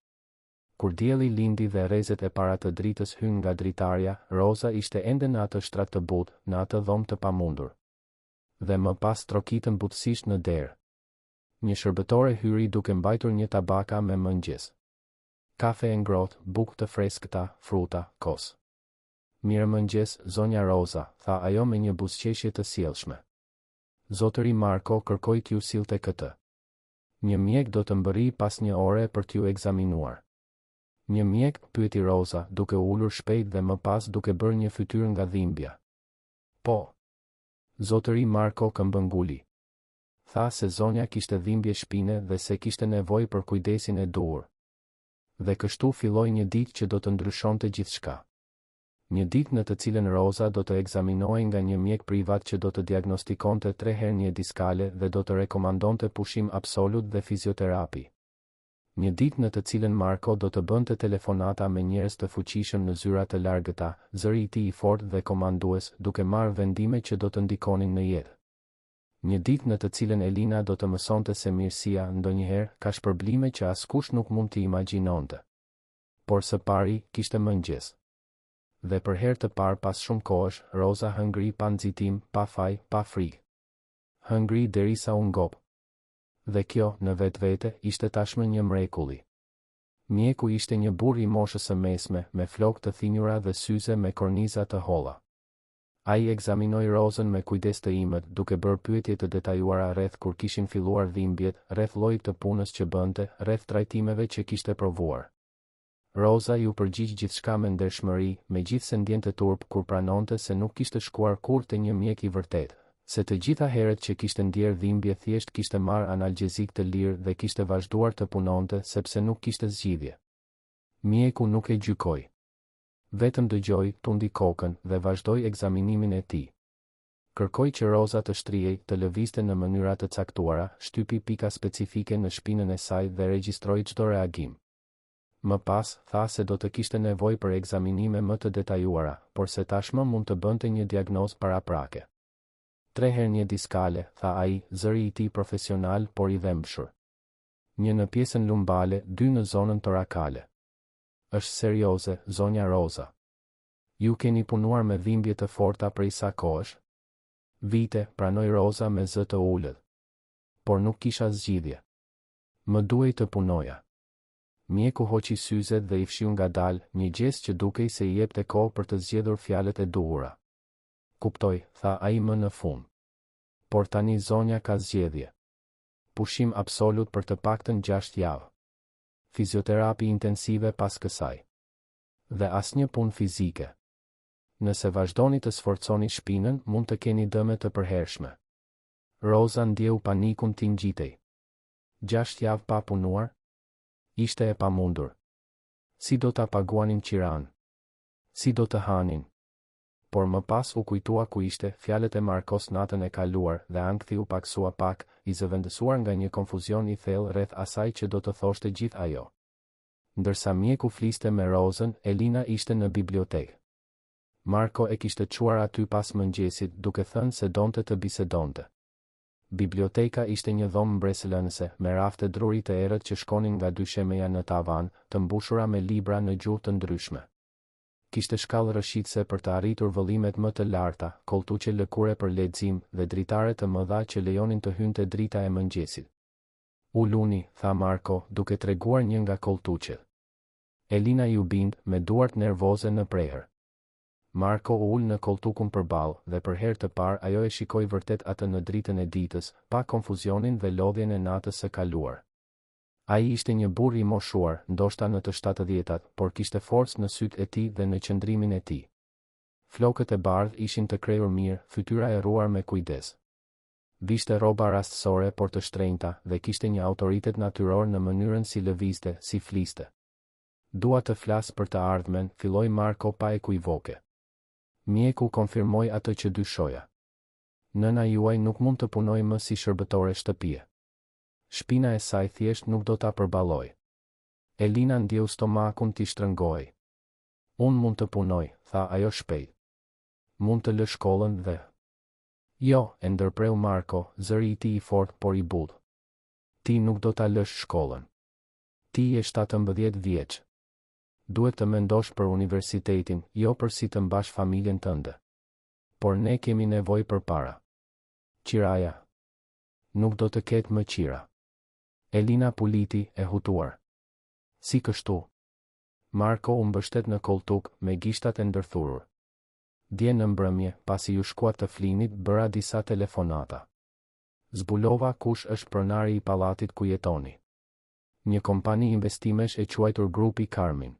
A: Kur dielli lindi dhe rrezet e para të dritës hynë nga dritarja, Roza ishte ende në atë shtrat të butë, në atë dhomë të pamundur. Dhe më pas trokitën butësisht në derë. Një shërbëtore hyri duke mbajtur një tabaka me mëngjes. Kafe e ngrohtë, bukë të freskëta, fruta, kos. Mirëmëngjes, zonja Roza, tha ajo me një buzëqeshje të sjellshme. Zotëri Marko kërkoi t'ju sillte këtë. Një mjek do të mbërrijë pas një ore për t'ju ekzaminuar. Një mjek? pyeti Roza, duke u ulur shpejt dhe më pas duke bërë një fytyrë nga dhimbja. Po. Zotëri Marko këmbënguli. Tha se zonja kishte dhimbje shpine dhe se kishte nevojë për kujdesin e duhur. Dhe kështu filloi një ditë që do të ndryshonte gjithçka. Një ditë në të cilën Roza do të ekzaminohej nga një mjek privat që do të diagnostikonte tre hernie diskale dhe do të rekomandonte pushim absolut dhe fizioterapi. Një ditë në të cilën Marko do të bënte telefonata me njerëz të fuqishëm në zyra të largëta, zëri i tij i fortë dhe komandues, duke marrë vendime që do të ndikonin në jetë. Një ditë në të cilën Elina do të mësonte se mirësia, ndonjëherë, ka shpërblime që askush nuk mund t'i imagjinonte. Por së pari, kishte mëngjes. Dhe për herë të parë pas shumë kohësh, Roza hëngri pa nxitim, pa faj, pa frikë. Hëngri derisa u ngop. Dhe kjo, në vetvete, ishte tashmë një mrekulli. Mjeku ishte një burrë i moshës së mesme, me flokë të thinjura dhe syze me korniza të holla. Ai ekzaminoi Rozën me kujdes të imët, duke bërë pyetje të detajuara rreth kur kishin filluar dhimbjet, rreth llojit të punës që bënte, rreth trajtimeve që kishte provuar. Roza iu përgjigj gjithçka me ndershmëri, megjithëse ndjente turp kur pranonte se nuk kishte shkuar kurrë te një mjek i vërtetë. Se të gjitha herët që kishte ndjerë dhimbje thjesht kishte marrë analgjezik të lirë dhe kishte vazhduar të punonte sepse nuk kishte zgjidhje. Mjeku nuk e gjykoi. Vetëm dëgjoi, tundi kokën dhe vazhdoi ekzaminimin e tij. Kërkoi që Roza të shtrihej, të lëvizte në mënyra të caktuara, shtypi pika specifike në shpinën e saj dhe regjistroi çdo reagim. Më pas, tha se do të kishte nevojë për ekzaminime më të detajuara, por se tashmë mund të bënte një diagnozë paraprake. Tre hernie diskale, tha ai, zëri i tij profesional por i dhembshur. Një në pjesën lumbale, dy në zonën torakale. Është serioze, zonja Roza. Ju keni punuar me dhimbje të forta prej sa kohësh? Vite, pranoi Roza me zë të ulët. Por nuk kisha zgjidhje. Më duhej të punoja. Mjeku hoqi syzet dhe i fshiu ngadalë, një gjest që dukej se i jepte kohë për të zgjedhur fjalët e duhura. Kuptoj, tha ai më në fund. Por tani zonja ka zgjedhje. Pushim absolut për të paktën gjashtë javë. Fizioterapi intensive pas kësaj. Dhe asnjë punë fizike. Nëse vazhdoni të sforconi shpinën, mund të keni dëme të përhershme. Roza ndjeu panikun t'i ngjitej. Gjashtë javë pa punuar? Ishte e pamundur. Si do ta paguanin qiranë? Si do të hanin? Por më pas u kujtua ku ishte, fjalët e Markos natën e kaluar, dhe ankthi u pakësua pak, i zëvendësuar nga një konfuzion i thellë rreth asaj që do të thoshte gjithë ajo. Ndërsa mjeku fliste me Rozën, Elina ishte në bibliotekë. Marko e kishte çuar aty pas mëngjesit, duke thënë se donte të bisedonte. Biblioteka ishte një dhomë mbresëlënëse, me rafte druri të errët që shkonin nga dyshemeja në tavan, të mbushura me libra në gjuhë të ndryshme. Kishte shkallë rrëshqitëse për të arritur vëllimet më të larta, kolltuqe lëkure për lexim, dhe dritare të mëdha që lejonin të hynte drita e mëngjesit. Uluni, tha Marko, duke treguar një nga kolltuqet. Elina iu bind, me duart nervoze në prehër. Marko u ul në kolltukun përballë, dhe për herë të parë ajo e shikoi vërtet atë në dritën e ditës, pa konfuzionin dhe lodhjen e natës së kaluar. Ai ishte një burrë i moshuar, ndoshta në të shtatëdhjetat, por kishte forcë në sytë e tij dhe në qëndrimin e tij. Flokët e bardhë ishin të krehur mirë, fytyra e rruar me kujdes. Vishte rroba rastësore por të shtrenjta dhe kishte një autoritet natyror në mënyrën si lëvizte, si fliste. Dua të flas për të ardhmen, filloi Marko pa ekuivoke. Mjeku konfirmoi atë që dyshoja. Nëna juaj nuk mund të punojë më si shërbëtore shtëpie. Shpina e saj thjesht nuk do ta përballojë. Elina ndjeu stomakun t'i shtrëngohej. Unë mund të punoj, tha ajo shpejt. Mund të lë shkollën dhe. Jo, e ndërpreu Marko, zëri i tij i fortë por i butë. Ti nuk do ta lësh shkollën. Ti je 17 vjeç. Duhet të mendosh për universitetin, jo për si të mbash familjen tënde. Por ne kemi nevojë për para. Qiraja. Nuk do të ketë më qira. Elina puliti, e hutuar. Si kështu? Marko u mbështet në kolltuk, me gishtat e ndërthurur. Dje në mbrëmje, pasi ju shkuat të flinit, bëra disa telefonata. Zbulova kush është pronari i pallatit ku jetoni. Një kompani investimesh e quajtur Grupi Karmin.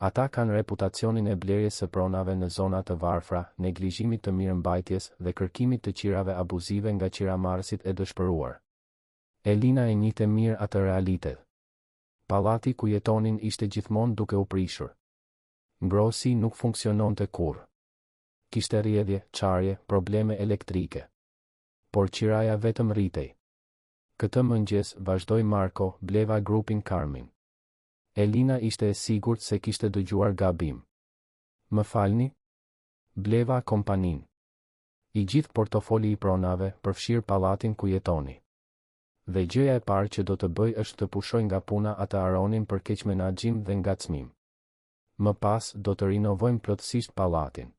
A: Ata kanë reputacionin e blerjes së pronave në zona të varfra, neglizhimit të mirëmbajtjes dhe kërkimit të qirave abuzive nga qiramarrësit e dëshpëruar. Elina e njihte mirë atë realitet. Pallati ku jetonin ishte gjithmonë duke u prishur. Ngrohësi nuk funksiononte kurrë. Kishte rrjedhje, çarje, probleme elektrike. Por qiraja vetëm rritej. Këtë mëngjes, vazhdoi Marko, bleva grupin Karmin. Elina ishte e sigurt se kishte dëgjuar gabim. Më falni? Bleva kompaninë. I gjithë portofoli i pronave, përfshirë pallatin ku jetoni. Dhe gjëja e parë që do të bëj është të pushoj nga puna atë Aronin për keqmenaxhim dhe ngacmim. Më pas, do të rinovojmë plotësisht pallatin.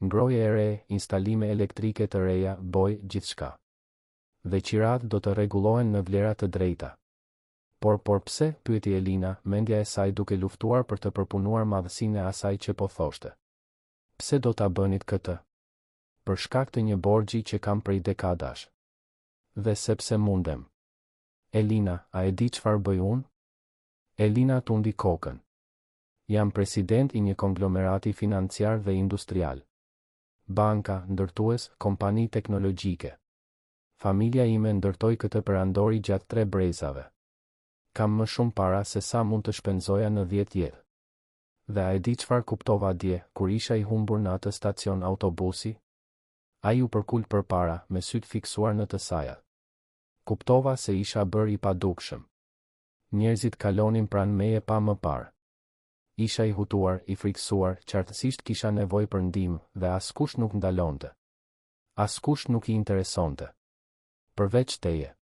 A: Ngrohje e re, instalime elektrike të reja, bojë, gjithçka. Dhe qiratë do të rregullohen në vlera të drejta. Por, por pse, pyeti Elina, mendja e saj duke luftuar për të përpunuar madhësinë e asaj që po thoshte. Pse do ta bënit këtë? Për shkak të një borxhi që kam prej dekadash. Dhe sepse mundem. Elina, a e di çfarë bëj unë? Elina tundi kokën. Jam president i një konglomerati financiar dhe industrial. Banka, ndërtues, kompani teknologjike. Familja ime ndërtoi këtë perandori gjatë tre brezave. Kam më shumë para se sa mund të shpenzoja në dhjetë jetë. Dhe a e di çfarë kuptova dje, kur isha i humbur në atë stacion autobusi? Ai u përkul përpara, me sytë fiksuar në të sajat. Kuptova se isha bërë i padukshëm. Njerëzit kalonin pranë meje pa më parë. Isha i hutuar, i frikësuar, qartësisht kisha nevojë për ndihmë, dhe askush nuk ndalonte. Askush nuk i interesonte. Përveç teje.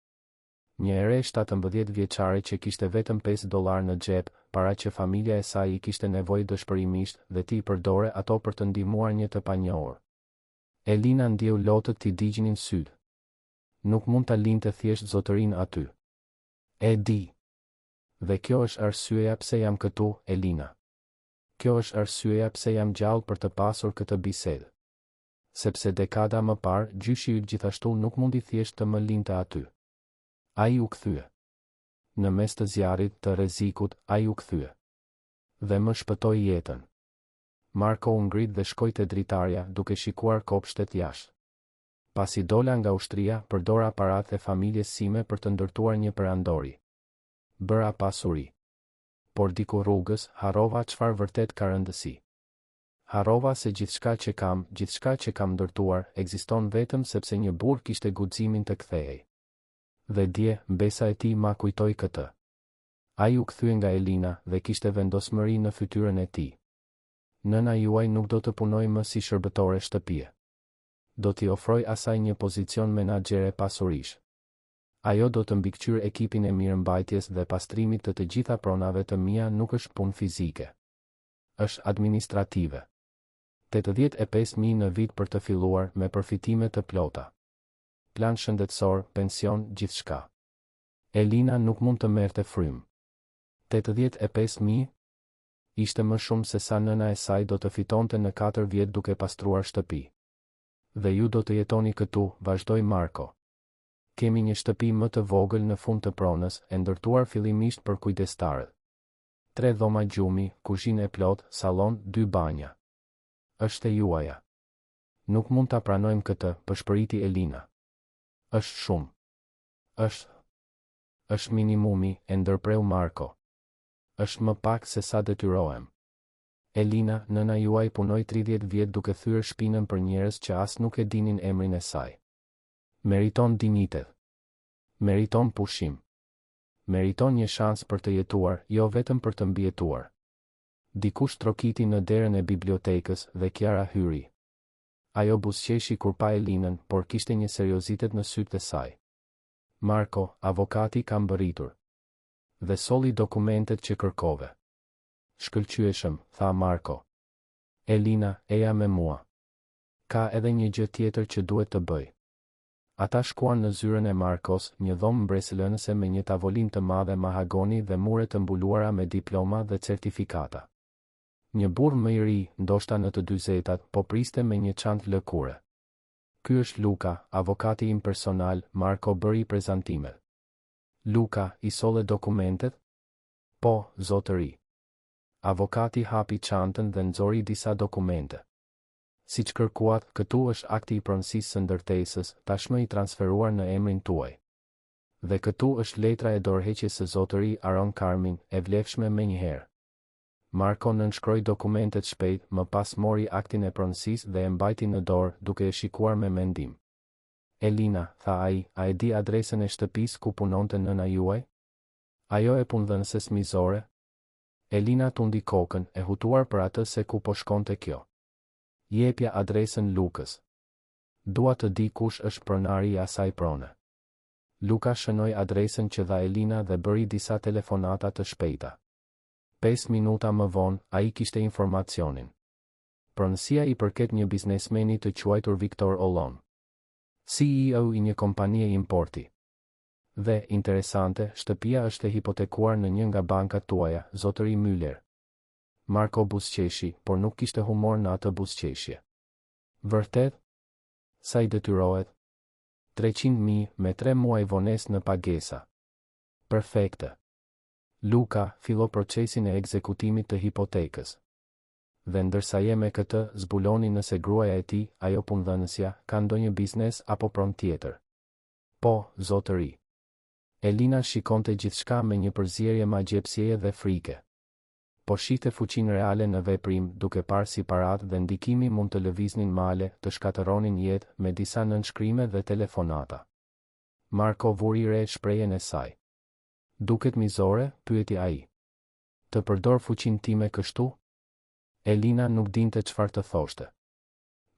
A: Një e re 17 vjeçare që kishte vetëm 5 dollarë në xhep, para që familja e saj i kishte nevojë dëshpërimisht dhe ti i përdore ato për të ndihmuar një të panjohur. Elina ndjeu lotët t'i digjnin sytë. Nuk mund ta linte thjesht zotërinë aty. E di. Dhe kjo është arsyeja pse jam këtu, Elina. Kjo është arsyeja pse jam gjallë për të pasur këtë bisedë. Sepse dekada më parë, gjyshi yt gjithashtu nuk mundi thjesht të më linte aty. Ai u kthye. Në mes të zjarrit, të rrezikut, ai u kthye. Dhe më shpëtoi jetën. Marko u ngrit dhe shkoi te dritarja, duke shikuar kopshtet jashtë. Pasi dola nga ushtria, përdora paratë e familjes sime për të ndërtuar një perandori. Bëra pasuri. Por diku rrugës, harrova çfarë vërtet ka rëndësi. Harrova se gjithçka që kam, gjithçka që kam ndërtuar, ekziston vetëm sepse një burrë kishte guximin të kthehej. Dhe dje, mbesa e tij ma kujtoi këtë. Ai u kthye nga Elina, dhe kishte vendosmëri në fytyrën e tij. Nëna juaj nuk do të punojë më si shërbëtore shtëpie. Do t'i ofroj asaj një pozicion menaxhere pasurish. Ajo do të mbikëqyrë ekipin e mirëmbajtjes dhe pastrimit të të gjitha pronave të mia nuk është punë fizike. Është administrative. 85.000 në vit për të filluar, me përfitime të plota. Plan shëndetësor, pension, gjithçka. Elina nuk mund të merrte frymë. 85.000? Ishte më shumë se sa nëna e saj do të fitonte në 4 vjet duke pastruar shtëpi. Dhe ju do të jetoni këtu, vazhdoi Marko. Kemi një shtëpi më të vogël në fund të pronës, e ndërtuar fillimisht për kujdestarët. Tre dhoma gjumi, kuzhinë e plotë, sallon, dy banja. Është e juaja. Nuk mund ta pranojmë këtë, pëshpëriti Elina. Është shumë. Është. Është minimumi, e ndërpreu Marko. Është më pak se sa detyrohem. Elina, nëna juaj punoi 30 vjet duke thyer shpinën për njerëz që as nuk e dinin emrin e saj. Meriton dinjitet. Meriton pushim. Meriton një shans për të jetuar, jo vetëm për të mbijetuar. Dikush trokiti në derën e bibliotekës dhe Kiara hyri. Ajo buzëqeshi kur pa Elinën, por kishte një seriozitet në sytë e saj. Marko, avokati ka mbërritur. Dhe solli dokumentet që kërkove. Shkëlqyeshëm, tha Marko. Elina, eja me mua. Ka edhe një gjë tjetër që duhet të bëj. Ata shkuan në zyrën e Markos, një dhomë mbresëlënëse me një tavolinë të madhe mahagoni dhe mure të mbuluara me diploma dhe certifikata. Një burrë më i ri, ndoshta në të dyzetat, po priste me një çantë lëkure. Ky është Luka, avokati im personal, Marko bëri prezantimet. Luka, i solle dokumentet? Po, zotëri. Avokati hapi çantën dhe nxori disa dokumente. Siç kërkuat, këtu është akti i pronësisë së ndërtesës, tashmë i transferuar në emrin tuaj. Dhe këtu është letra e dorëheqjes së zotëri Aron Karmin, e vlefshme menjëherë. Marko nënshkroi dokumentet shpejt, më pas mori aktin e pronësisë dhe e mbajti në dorë, duke e shikuar me mendim. Elina, tha ai, a e di adresën e shtëpisë ku punonte nëna juaj? Ajo e punëdhënëses mizore? Elina tundi kokën, e hutuar për atë se ku po shkonte kjo. Jepja adresën Lukës. Dua të di kush është pronari i asaj prone. Luka shënoi adresën që dha Elina dhe bëri disa telefonata të shpejta. 5 minuta më vonë, ai kishte informacionin. Pronësia i përket një biznesmeni të quajtur Viktor Ollon. CEO i një kompanie importi. Dhe, interesante, shtëpia është e hipotekuar në një nga bankat tuaja, zotëri Müller. Marko buzëqeshi, por nuk kishte humor në atë buzëqeshje. Vërtet? Sa i detyrohet? 300.000, me tre muaj vonesë në pagesa. Perfekte. Luka, fillo procesin e ekzekutimit të hipotekës. Dhe ndërsa je me këtë, zbuloni nëse gruaja e tij, ajo punëdhënësja, ka ndonjë biznes apo pronë tjetër. Po, zotëri. Elina shikonte gjithçka me një përzierje magjepsjeje dhe frike. Po shihte fuqinë reale në veprim, duke parë si paratë dhe ndikimi mund të lëviznin male, të shkatërronin jetë, me disa nënshkrime dhe telefonata. Marko vuri re shprehjen e saj. Duket mizore? pyeti ai. Të përdor fuqinë time kështu? Elina nuk dinte çfarë të thoshte.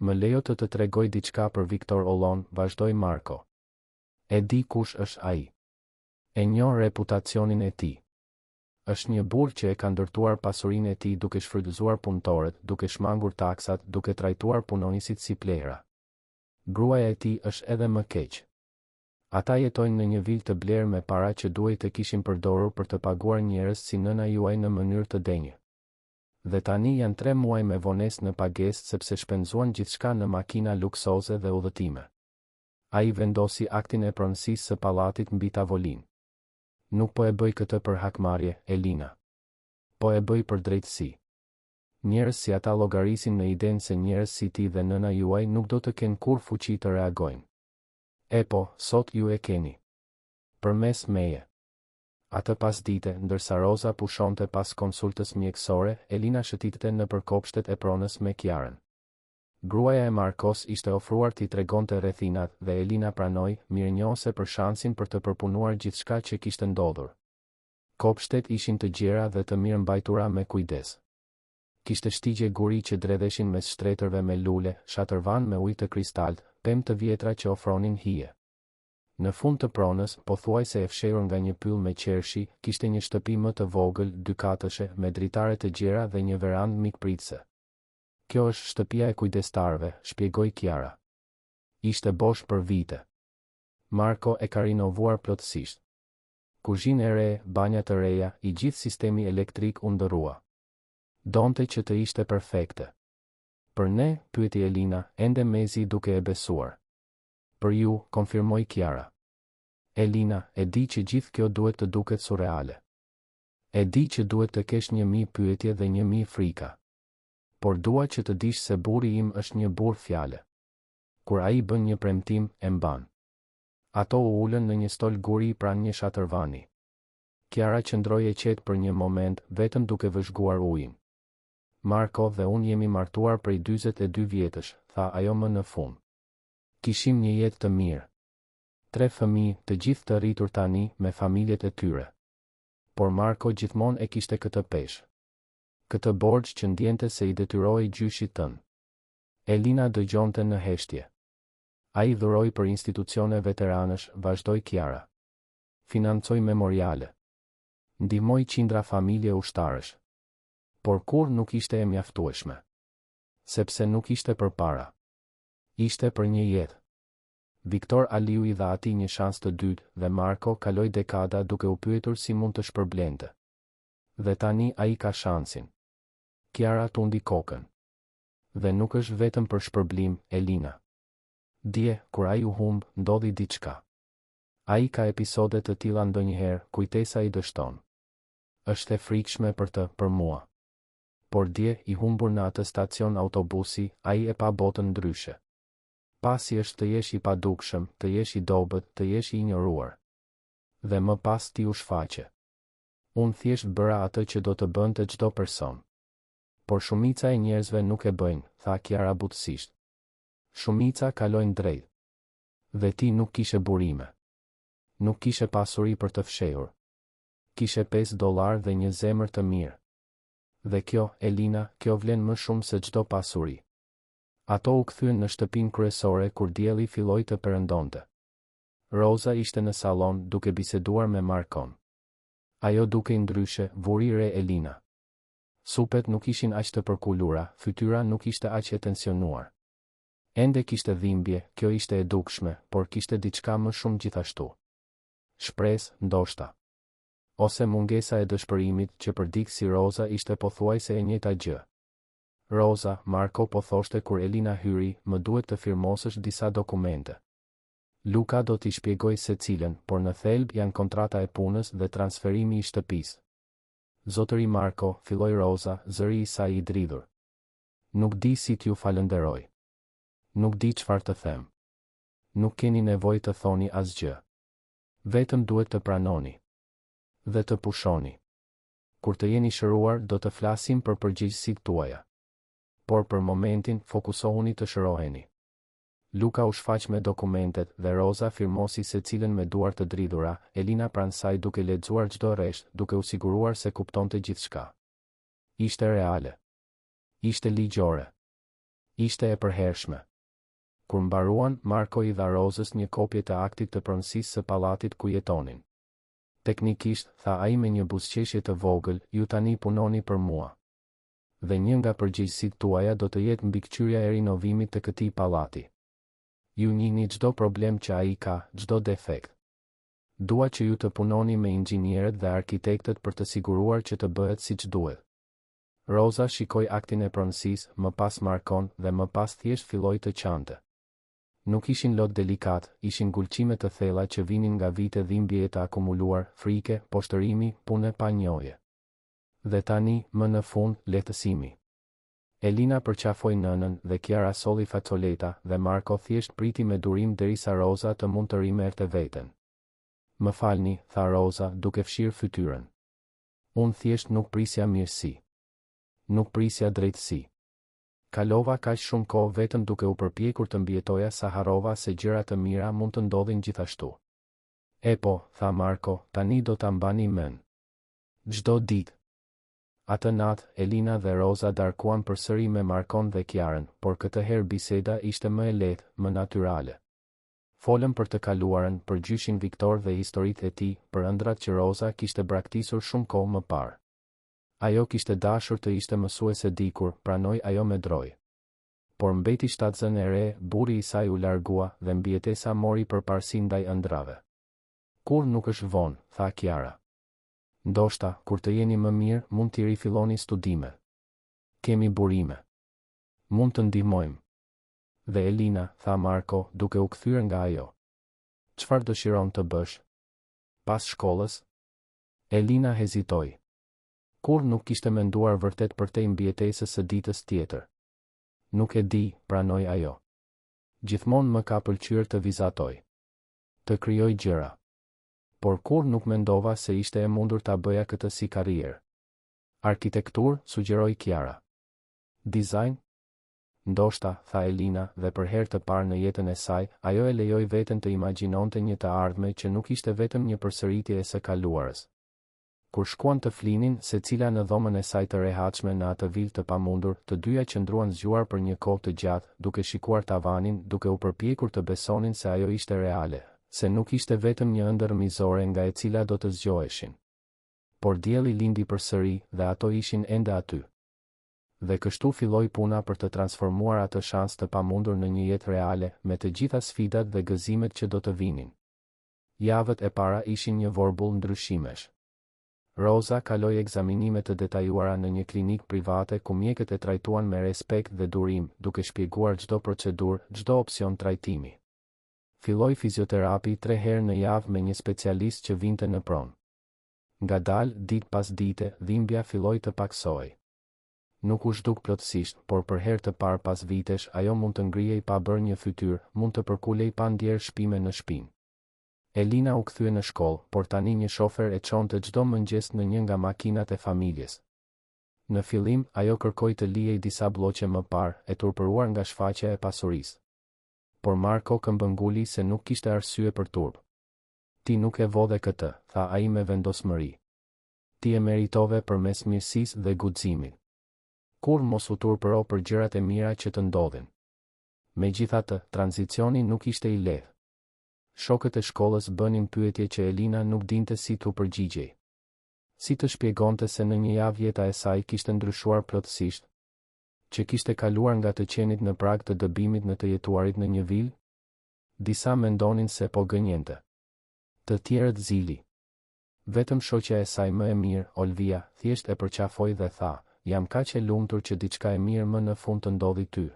A: Më lejo të të tregoj diçka për Viktor Ollon, vazhdoi Marko. E di kush është ai. E njoh reputacionin e tij. Është një burrë që e ka ndërtuar pasurinë e tij duke shfrytëzuar punëtorët, duke shmangur taksat, duke trajtuar punonjësit si plehra. Gruaja e tij është edhe më keq. Ata jetojnë në një vilë të blerë me para që duhej të kishin përdorur për të paguar njerëz si nëna juaj në mënyrë të denjë. Dhe tani janë tre muaj me vonesë në pagesë sepse shpenzuan gjithçka në makina luksoze dhe udhëtime. Ai vendosi aktin e pronësisë së pallatit mbi tavolinë. Nuk po e bëj këtë për hakmarrje, Elina. Po e bëj për drejtësi. Njerëz si ata llogarisin në idenë se njerëz si ti dhe nëna juaj nuk do të kenë kurrë fuqi të reagojnë. Epo, sot ju e keni. Përmes meje. Atë pasdite, ndërsa Roza pushonte pas konsultës mjekësore, Elina shëtitte nëpër kopshtet e pronës me Kiarën. Gruaja e Markos ishte ofruar t'i tregonte rrethinat dhe Elina pranoi, mirënjohëse për shansin për të përpunuar gjithçka që kishte ndodhur. Kopshtet ishin të gjera dhe të mirëmbajtura me kujdes. Kishte shtigje guri që dredheshin mes shtretërve me lule, shatërvanë me ujë të kristaltë, pemë të vjetra që ofronin hije. Në fund të pronës, pothuajse e fshehur nga një pyll me qershi, kishte një shtëpi më të vogël, dykatëshe, me dritare të gjera dhe një verandë mikpritëse. Kjo është shtëpia e kujdestarëve, shpjegoi Kiara. Ishte bosh për vite. Marko e ka rinovuar plotësisht. Kuzhinë e re, banja të reja, i gjithë sistemi elektrik u ndërrua. Donte që të ishte perfekte. Për ne? pyeti Elina, ende mezi duke e besuar. Për ju, konfirmoi Kiara. Elina, e di që gjithë kjo duhet të duket surreale. E di që duhet të kesh 1000 pyetje dhe 1000 frika. Por dua që të dish se burri im është një burrë fjale. Kur ai bën një premtim, e mban. Ato u ulën në një stol guri pranë një shatërvani. Kiara qëndroi e qetë për një moment, vetëm duke vëzhguar ujin. Marko dhe unë jemi martuar prej 42 vjetësh, tha ajo më në fund. Kishim një jetë të mirë. Tre fëmijë, të gjithë të rritur tani, me familjet e tyre. Por Marko gjithmonë e kishte këtë peshë. Këtë borxh që ndjente se i detyrohej gjyshit tënd. Elina dëgjonte në heshtje. Ai dhuroi për institucione veteranësh, vazhdoi Kiara. Financoi memoriale. Ndihmoi qindra familje ushtarësh. Por kurrë nuk ishte e mjaftueshme. Sepse nuk ishte për para. Ishte për një jetë. Viktor Aliu i dha atij një shans të dytë dhe Marko kaloi dekada duke u pyetur si mund të shpërblente. Dhe tani ai ka shansin. Kiara tundi kokën. Dhe nuk është vetëm për shpërblim, Elina. Dje, kur ai u humb, ndodhi diçka. Ai ka episode të tilla ndonjëherë, kujtesa i dështon. Është e frikshme për të, për mua. Por dje, i humbur në atë stacion autobusi, ai e pa botën ndryshe. Pa si është të jesh i padukshëm, të jesh i dobët, të jesh i injoruar. Dhe më pas ti u shfaqe. Unë thjesht bëra atë që do të bënte çdo person. Por shumica e njerëzve nuk e bëjnë, tha Kiara butësisht. Shumica kalojnë drejt. Dhe ti nuk kishe burime. Nuk kishe pasuri për të fshehur. Kishe 5 dollarë dhe një zemër të mirë. Dhe kjo, Elina, kjo vlen më shumë se çdo pasuri. Ato u kthyen në shtëpinë kryesore kur dielli filloi të perëndonte. Roza ishte në sallon, duke biseduar me Markon. Ajo dukej ndryshe, vuri re Elina. Supet nuk ishin aq të përkulura, fytyra nuk ishte aq e tensionuar. Ende kishte dhimbje, kjo ishte e dukshme, por kishte diçka më shumë gjithashtu. Shpresë, ndoshta. Ose mungesa e dëshpërimit, që për dikë si Roza ishte pothuajse e njëjta gjë. Roza, Marko po thoshte kur Elina hyri, më duhet të firmosësh disa dokumente. Luka do t'i shpjegojë secilën, por në thelb janë kontrata e punës dhe transferimi i shtëpisë. Zotëri Marko, filloi Roza, zëri i saj i dridhur. Nuk di si t'ju falënderoj. Nuk di çfarë të them. Nuk keni nevojë të thoni asgjë. Vetëm duhet të pranoni. Dhe të pushoni. Kur të jeni shëruar, do të flasim për përgjegjësitë tuaja. Por për momentin, fokusohuni të shëroheni. Luka u shfaq me dokumentet dhe Roza firmosi secilën me duar të dridhura, Elina pranë saj duke lexuar çdo rresht, duke u siguruar se kuptonte gjithçka. Ishte reale. Ishte ligjore. Ishte e përhershme. Kur mbaruan, Marko i dha Rozës një kopje të aktit të pronësisë së pallatit ku jetonin. Teknikisht, tha ai me një buzëqeshje të vogël, ju tani punoni për mua. Dhe një nga përgjegjësitë tuaja do të jetë mbikëqyrja e rinovimit të këtij pallati. Ju njihni çdo problem që ai ka, çdo defekt. Dua që ju të punoni me inxhinierët dhe arkitektët për të siguruar që të bëhet siç duhet. Roza shikoi aktin e pronësisë, më pas Markon, dhe më pas thjesht filloi të qante. Nuk ishin lot delikatë, ishin gulçime të thella që vinin nga vite dhimbjeje të akumuluar, frike, poshtërimi, pune pa njohje. Dhe tani, më në fund, lehtësimi. Elina përqafoi nënën, dhe Kiara solli facoleta, dhe Marko thjesht priti me durim derisa Roza të mund të rimerrte veten. Më falni, tha Roza, duke fshirë fytyrën. Unë thjesht nuk prisja mirësi. Nuk prisja drejtësi. Kalova kaq shumë kohë vetëm duke u përpjekur të mbijetoja sa harrova se gjëra të mira mund të ndodhin gjithashtu. Epo, tha Marko, tani do ta mbani mend. Çdo ditë. Atë natë, Elina dhe Roza darkuan përsëri me Markon dhe Kiarën, por këtë herë biseda ishte më e lehtë, më natyrale. Folën për të kaluarën, për gjyshin Viktor dhe historitë e tij, për ëndrrat që Roza kishte braktisur shumë kohë më parë. Ajo kishte dashur të ishte mësuese dikur, pranoi ajo me drojë. Por mbeti shtatzënë e re, burri i saj u largua, dhe mbijetesa mori përparësi ndaj ëndrrave. Kurrë nuk është vonë, tha Kiara. Ndoshta, kur të jeni më mirë, mund t'i rifilloni studimet. Kemi burime. Mund të ndihmojmë. Dhe Elina, tha Marko, duke u kthyer nga ajo. Çfarë dëshiron të bësh? Pas shkollës? Elina hezitoi. Kurrë nuk kishte menduar vërtet përtej mbijetesës së ditës tjetër. Nuk e di, pranoi ajo. Gjithmonë më ka pëlqyer të vizatoj. Të krijoj gjëra. Por kurrë nuk mendova se ishte e mundur ta bëja këtë si karrierë. Arkitekturë, sugjeroi Kiara. Dizajn? Ndoshta, tha Elina, dhe për herë të parë në jetën e saj, ajo e lejoi veten të imagjinonte një të ardhme që nuk ishte vetëm një përsëritje e së kaluarës. Kur shkuan të flinin, secila në dhomën e saj të rehatshme në atë vilë të pamundur, të dyja qëndruan zgjuar për një kohë të gjatë, duke shikuar tavanin, duke u përpjekur të besonin se ajo ishte reale, se nuk ishte vetëm një ëndërr mizore nga e cila do të zgjoheshin. Por dielli lindi përsëri, dhe ato ishin ende aty. Dhe kështu filloi puna për të transformuar atë shans të pamundur në një jetë reale, me të gjitha sfidat dhe gëzimet që do të vinin. Javët e para ishin një vorbull ndryshimesh. Roza kaloi ekzaminime të detajuara në një klinikë private ku mjekët e trajtuan me respekt dhe durim, duke shpjeguar çdo procedurë, çdo opsion trajtimi. Filloi fizioterapi tre herë në javë me një specialist që vinte në pronë. Ngadalë, ditë pas dite, dhimbja filloi të pakësohej. Nuk u zhduk plotësisht, por për herë të parë pas vitesh, ajo mund të ngrihej pa bërë një fytyrë, mund të përkulej pa ndjerë shpime në shpinë. Elina u kthye në shkollë, por tani një shofer e çonte çdo mëngjes në një nga makinat e familjes. Në fillim, ajo kërkoi të lihej disa blloqe më parë, e turpëruar nga shfaqja e pasurisë. Por Marko këmbënguli se nuk kishte arsye për turp. Ti nuk e vodhe këtë, tha ai me vendosmëri. Ti e meritove përmes mirësisë dhe guximit. Kurrë mos u turpëro për gjërat e mira që të ndodhin. Megjithatë, tranzicioni nuk ishte i lehtë. Shokët e shkollës bënin pyetje që Elina nuk dinte si t'u përgjigjej. Si të shpjegonte se në një javë jeta e saj kishte ndryshuar plotësisht? Që kishte kaluar nga të qenit në prag të dëbimit në të jetuarit në një vilë? Disa mendonin se po gënjente. Të tjerët zili. Vetëm shoqja e saj më e mirë, Olvia, thjesht e përqafoi dhe tha, Jam kaq e lumtur që diçka e mirë më në fund të ndodhi ty.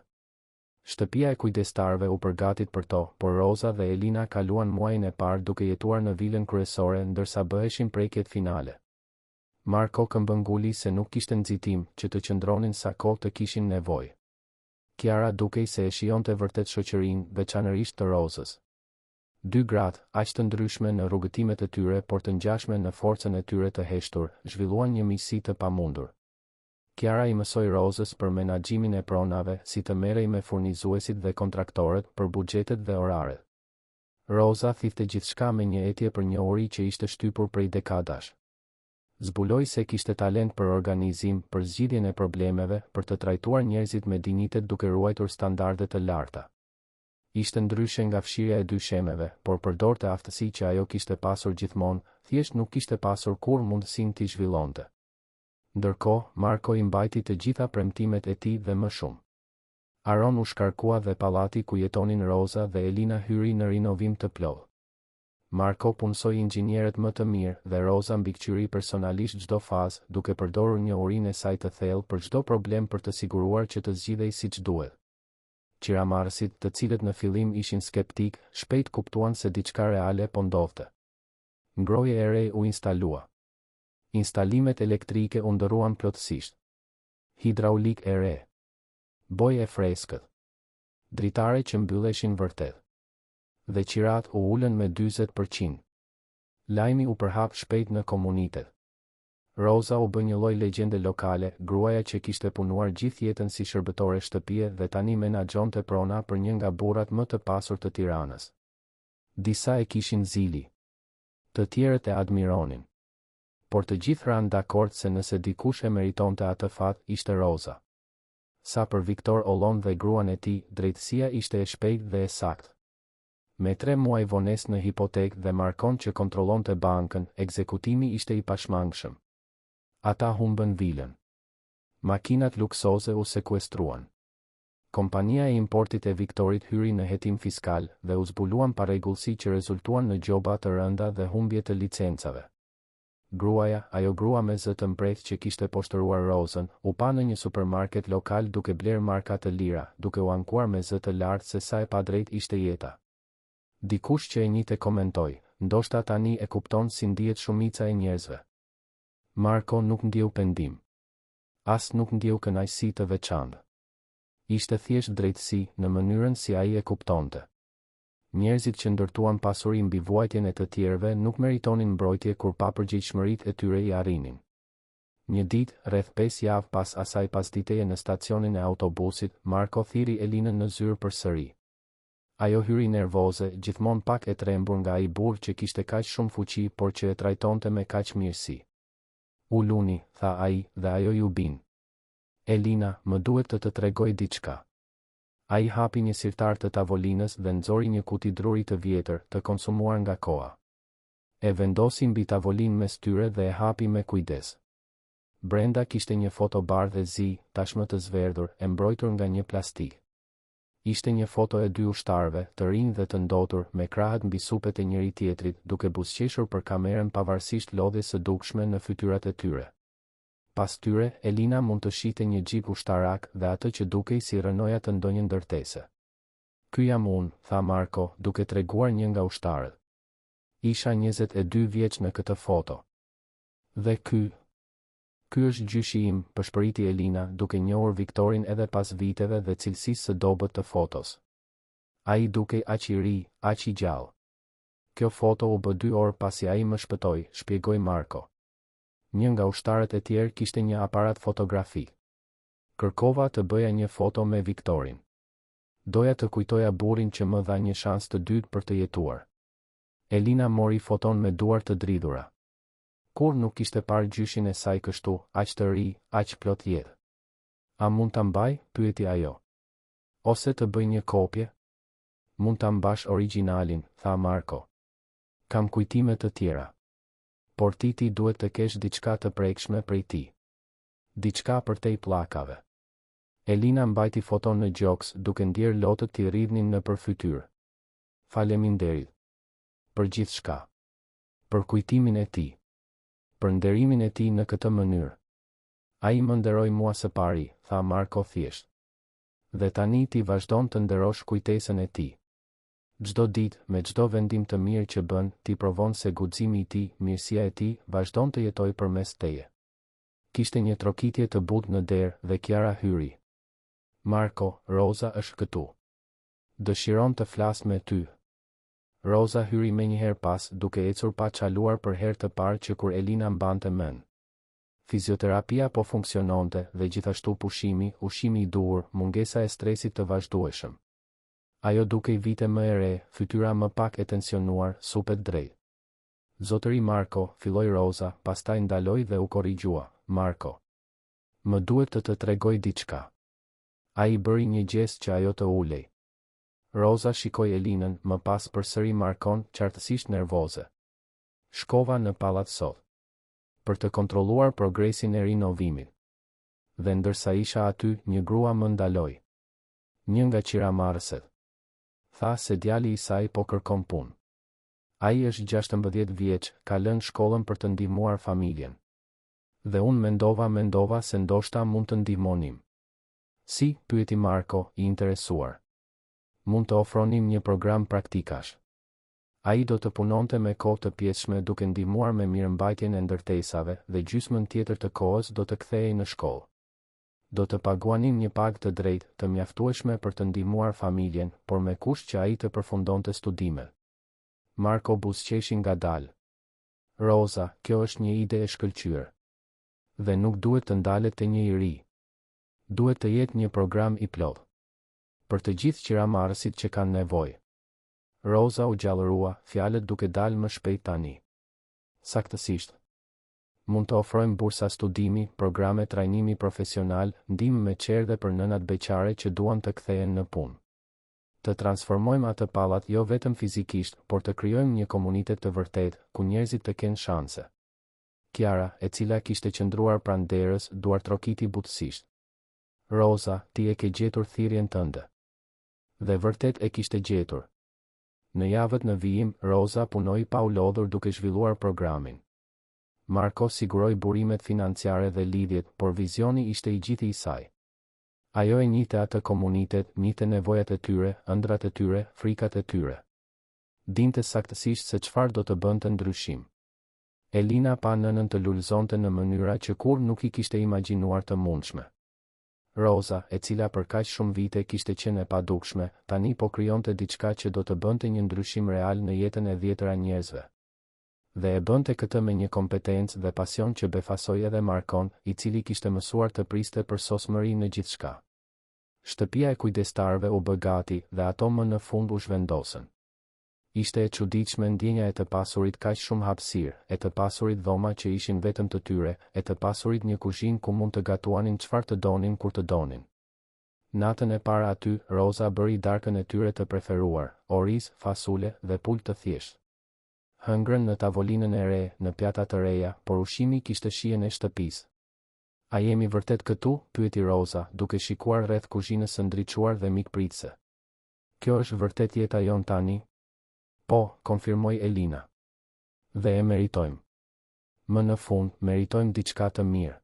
A: Shtëpia e kujdestarëve u përgatit për to, por Roza dhe Elina kaluan muajin e parë duke jetuar në vilën kryesore ndërsa bëheshin prekjet finale. Marko këmbënguli se nuk kishte nxitim, që të qëndronin sa kohë të kishin nevojë. Kiara dukej se e shijonte vërtet shoqërinë, veçanërisht të Rozës. Dy gratë, aq të ndryshme në rrugëtimet e tyre por të ngjashme në forcën e tyre të heshtur, zhvilluan një miqësi të pamundur. Kiara i mësoi Rozës për menaxhimin e pronave, si të merrej me furnizuesit dhe kontraktorët, për buxhetet dhe oraret. Roza thithte gjithçka me një etje për njohuri që ishte shtypur prej dekadash. Zbuloi se kishte talent për organizim, për zgjidhjen e problemeve, për të trajtuar njerëzit me dinjitet duke ruajtur standarde të larta. Ishte ndryshe nga fshirja e dyshemeve, por përdorte aftësi që ajo kishte pasur gjithmonë, thjesht nuk kishte pasur kurrë mundësinë t'i zhvillonte. Ndërkohë, Marko i mbajti të gjitha premtimet e tij dhe më shumë. Aron u shkarkua dhe pallati ku jetonin Roza dhe Elina hyri në rinovim të plotë. Marko punësoi inxhinierët më të mirë dhe Roza mbikëqyri personalisht çdo fazë, duke përdorur njohurinë e saj të thellë për çdo problem për të siguruar që të zgjidhej siç duhet. Qiramarrësit, të cilët në fillim ishin skeptikë, shpejt kuptuan se diçka reale po ndodhte. Ngrohje e re u instalua. Instalimet elektrike u ndërruan plotësisht. Hidraulikë e re. Bojë e freskët. Dritare që mbylleshin vërtet. Dhe qiratë u ulën me 40%. Lajmi u përhap shpejt në komunitet. Roza u bë një lloj legjende lokale, gruaja që kishte punuar gjithë jetën si shërbëtore shtëpie dhe tani menaxhonte prona për një nga burrat më të pasur të Tiranës. Disa e kishin zili. Të tjerët e admironin. Por të gjithë ranë dakord se nëse dikush e meritonte atë fat, ishte Roza. Sa për Viktor Ollon dhe gruan e tij, drejtësia ishte e shpejtë dhe e saktë. Me tre muaj vonesë në hipotekë dhe Markon që kontrollonte bankën, ekzekutimi ishte i pashmangshëm. Ata humbën vilën. Makinat luksoze u sekuestruan. Kompania e importit e Viktorit hyri në hetim fiskal dhe u zbuluan parregullsi që rezultuan në gjoba të rënda dhe humbje të licencave. Gruaja, ajo grua me zë të mprehtë që kishte poshtëruar Rozën, u pa në një supermarket lokal duke blerë marka të lira, duke u ankuar me zë të lartë se sa e padrejtë ishte jeta. Dikush që e njihte komentoi, Ndoshta tani e kupton si ndihet shumica e njerëzve. Marko nuk ndjeu pendim. As nuk ndjeu kënaqësi të veçantë. Ishte thjesht drejtësi, në mënyrën si ai e kuptonte. Njerëzit që ndërtuan pasuri mbi vuajtjen e të tjerëve nuk meritonin mbrojtje kur papërgjegjshmëritë e tyre i arrinin. Një ditë, rreth pesë javë pas asaj pasditeje në stacionin e autobusit, Marko thirri Elinën në zyrë përsëri. Ajo hyri nervoze, gjithmonë pak e trembur nga ai burrë që kishte kaq shumë fuqi por që e trajtonte me kaq mirësi. Uluni, tha ai, dhe ajo iu bind. Elina, më duhet të të tregoj diçka. Ai hapi një sirtar të tavolinës dhe nxori një kuti druri të vjetër, të konsumuar nga koha. E vendosi mbi tavolinë mes tyre dhe e hapi me kujdes. Brenda kishte një foto bardhë e zi, tashmë të zverdhur, e mbrojtur nga një plastikë. Ishte një foto e dy ushtarëve, të rinj dhe të ndotur, me krahët mbi supet e njëri-tjetrit, duke buzëqeshur për kamerën pavarësisht lodhjes së dukshme në fytyrat e tyre. Pas tyre, Elina mund të shihte një xhip ushtarak dhe atë që dukej si rrënoja të ndonjë ndërtese. Ky jam unë, tha Marko, duke treguar një nga ushtarët. Isha 22 vjeç në këtë foto. Dhe ky? Ky është gjyshi im, pëshpëriti Elina, duke njohur Viktorin edhe pas viteve dhe cilësisë së dobët të fotos. Ai dukej aq i ri, aq i gjallë. Kjo foto u bë dy orë pasi ai më shpëtoi, shpjegoi Marko. Një nga ushtarët e tjerë kishte një aparat fotografik. Kërkova të bëja një foto me Viktorin. Doja të kujtoja burrin që më dha një shans të dytë për të jetuar. Elina mori foton me duar të dridhura. Kurrë nuk kishte parë gjyshin e saj kështu, aq të ri, aq plot jetë. A mund ta mbaj? pyeti ajo. Ose të bëj një kopje? Mund ta mbash origjinalin, tha Marko. Kam kujtime të tjera. Por ti ti duhet të kesh diçka të prekshme prej tij. Diçka përtej pllakave. Elina mbajti foton në gjoks, duke ndjerë lotët t'i rridhnin nëpër fytyrë. Faleminderit. Për gjithçka. Për kujtimin e tij. Për nderimin e tij në këtë mënyrë. Ai më nderoi mua së pari, tha Marko thjesht. Dhe tani ti vazhdon të nderosh kujtesën e tij. Çdo ditë, me çdo vendim të mirë që bën, ti provon se guximi i tij, mirësia e tij, vazhdon të jetojë përmes teje. Kishte një trokitje të butë në derë dhe Kiara hyri. Marko, Roza është këtu. Dëshiron të flasë me ty. Roza hyri menjëherë pas, duke ecur pa çaluar për herë të parë që kur Elina mbante mend. Fizioterapia po funksiononte dhe gjithashtu pushimi, ushqimi i duhur, mungesa e stresit të vazhdueshëm. Ajo dukej vite më e re, fytyra më pak e tensionuar, supet drejt. Zotëri Marko, filloi Roza, pastaj ndaloi dhe u korrigjua, Marko. Më duhet të të tregoj diçka. Ai bëri një gjest që ajo të ulej. Roza shikoi Elinën, më pas përsëri Markon, qartësisht nervoze. Shkova në pallat sot. Për të kontrolluar progresin e rinovimit. Dhe ndërsa isha aty, një grua më ndaloi. Një nga qiramarrëset. Tha se djali i saj po kërkon punë. Ai është 16 vjeç, ka lënë shkollën për të ndihmuar familjen. Dhe unë mendova mendova se ndoshta mund të ndihmonim. Si, pyeti Marko, i interesuar. Mund të ofronim një program praktikash. Ai do të punonte me kohë të pjesshme duke ndihmuar me mirëmbajtjen e ndërtesave dhe gjysmën tjetër të kohës do të kthehej në shkollë. Do të paguanim një pagë të drejtë, të mjaftueshme për të ndihmuar familjen, por me kusht që ai të përfundonte studimet. Marko buzëqeshi ngadalë. Roza, kjo është një ide e shkëlqyer. Dhe nuk duhet të ndalet te një i ri. Duhet të jetë një program i plotë. Për të gjithë qiramarrësit që kanë nevojë. Roza u gjallërua, fjalët duke dalë më shpejt tani. Saktësisht. Mund të ofrojmë bursa studimi, programe trajnimi profesional, ndihmë me çerdhe për nënat beqare që duan të kthehen në punë. Të transformojmë atë pallat jo vetëm fizikisht, por të krijojmë një komunitet të vërtetë, ku njerëzit të kenë shanse. Kiara, e cila kishte qëndruar pranë derës, duartrokiti butësisht. Roza, ti e ke gjetur thirrjen tënde. Dhe vërtet e kishte gjetur. Në javët në vijim, Roza punoi pa u lodhur duke zhvilluar programin. Marko siguroi burimet financiare dhe lidhjet, por vizioni ishte i gjithi i saj. Ajo e njihte atë komunitet, njihte nevojat e tyre, ëndrrat e tyre, frikat e tyre. Dinte saktësisht se çfarë do të bënte ndryshim. Elina pa nënën të lulëzonte në mënyra që kurrë nuk i kishte imagjinuar të mundshme. Roza, e cila për kaq shumë vite kishte qenë e padukshme, tani po krijonte diçka që do të bënte një ndryshim real në jetën e dhjetëra njerëzve. Dhe e bënte këtë me një kompetencë dhe pasion që befasoi edhe Markon, i cili kishte mësuar të priste përsosmëri në gjithçka. Shtëpia e kujdestarëve u bë gati dhe ato më në fund u zhvendosën. Ishte e çuditshme ndjenja e të pasurit kaq shumë hapësirë, e të pasurit dhoma që ishin vetëm të tyre, e të pasurit një kuzhinë ku mund të gatuanin çfarë të donin kur të donin. Natën e parë aty, Roza bëri darkën e tyre të preferuar, oriz, fasule dhe pulë të thjeshtë. Hëngrën në tavolinën e re, në pjata të reja, por ushqimi kishte shijen e shtëpisë. A jemi vërtet këtu? pyeti Roza, duke shikuar rreth kuzhinës së ndriçuar dhe mikpritëse. Kjo është vërtet jeta jonë tani? Po, konfirmoi Elina. Dhe e meritojmë. Më në fund, meritojmë diçka të mirë.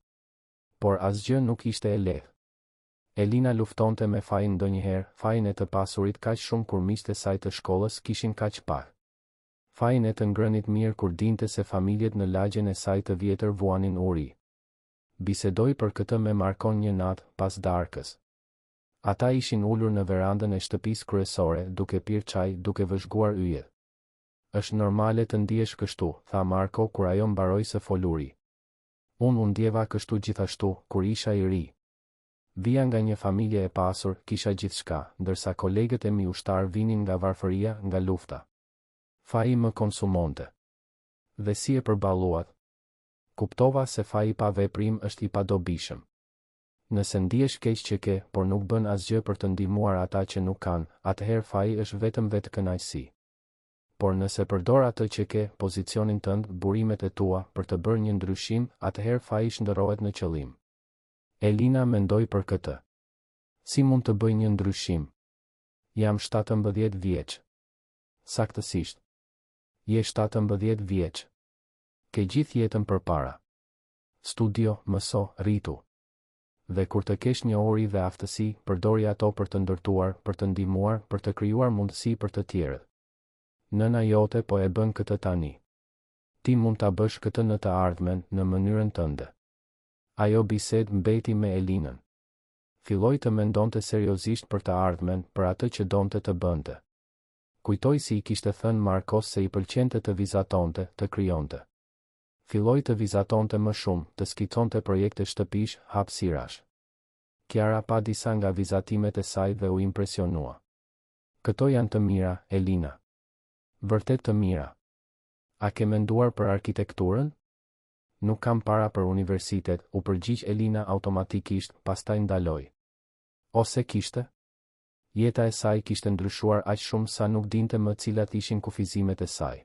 A: Por asgjë nuk ishte e lehtë. Elina luftonte me fajin ndonjëherë, fajin e të pasurit kaq shumë kur miqtë e saj të shkollës kishin kaq pak. Fajin e të ngrënit mirë kur dinte se familjet në lagjen e saj të vjetër vuanin uri. Bisedoi për këtë me Markon një natë, pas darkës. Ata ishin ulur në verandën e shtëpisë kryesore, duke pirë çaj, duke vëzhguar yjet. Është normale të ndihesh kështu, tha Marko kur ajo mbaroi së foluri. Unë u ndjeva kështu gjithashtu, kur isha i ri. Vija nga një familje e pasur, kisha gjithçka, ndërsa kolegët e mi ushtarë vinin nga varfëria, nga lufta. Faji më konsumonte. Dhe si e përballuat? Kuptova se faji pa veprim është i padobishëm. Nëse ndihesh keq që ke, por nuk bën asgjë për të ndihmuar ata që nuk kanë, atëherë faji është vetëm vetëkënaqësi. Por nëse përdor atë që ke, pozicionin tënd, burimet e tua, për të bërë një ndryshim, atëherë faji shndërrohet në qëllim. Elina mendoi për këtë. Si mund të bëj një ndryshim? Jam 17 vjeç. Saktësisht. Je 17 vjeç. Ke gjithë jetën përpara. Studio, mëso, rritu. Dhe kur të kesh njohuri dhe aftësi, përdori ato për të ndërtuar, për të ndihmuar, për të krijuar mundësi për të tjerët. Nëna jote po e bën këtë tani. Ti mund ta bësh këtë në të ardhmen, në mënyrën tënde. Ajo bisedë mbeti me Elinën. Filloi të mendonte seriozisht për të ardhmen, për atë që donte të bënte. Kujtoi si i kishte thënë Markos se i pëlqente të vizatonte, të krijonte. Filloi të vizatonte më shumë, të skiconte projekte shtëpish, hapësirash. Kiara pa disa nga vizatimet e saj dhe u impresionua. Këto janë të mira, Elina. Vërtet të mira. A ke menduar për arkitekturën? Nuk kam para për universitet, u përgjigj Elina automatikisht, pastaj ndaloi. Ose kishte? Jeta e saj kishte ndryshuar aq shumë sa nuk dinte më cilat ishin kufizimet e saj.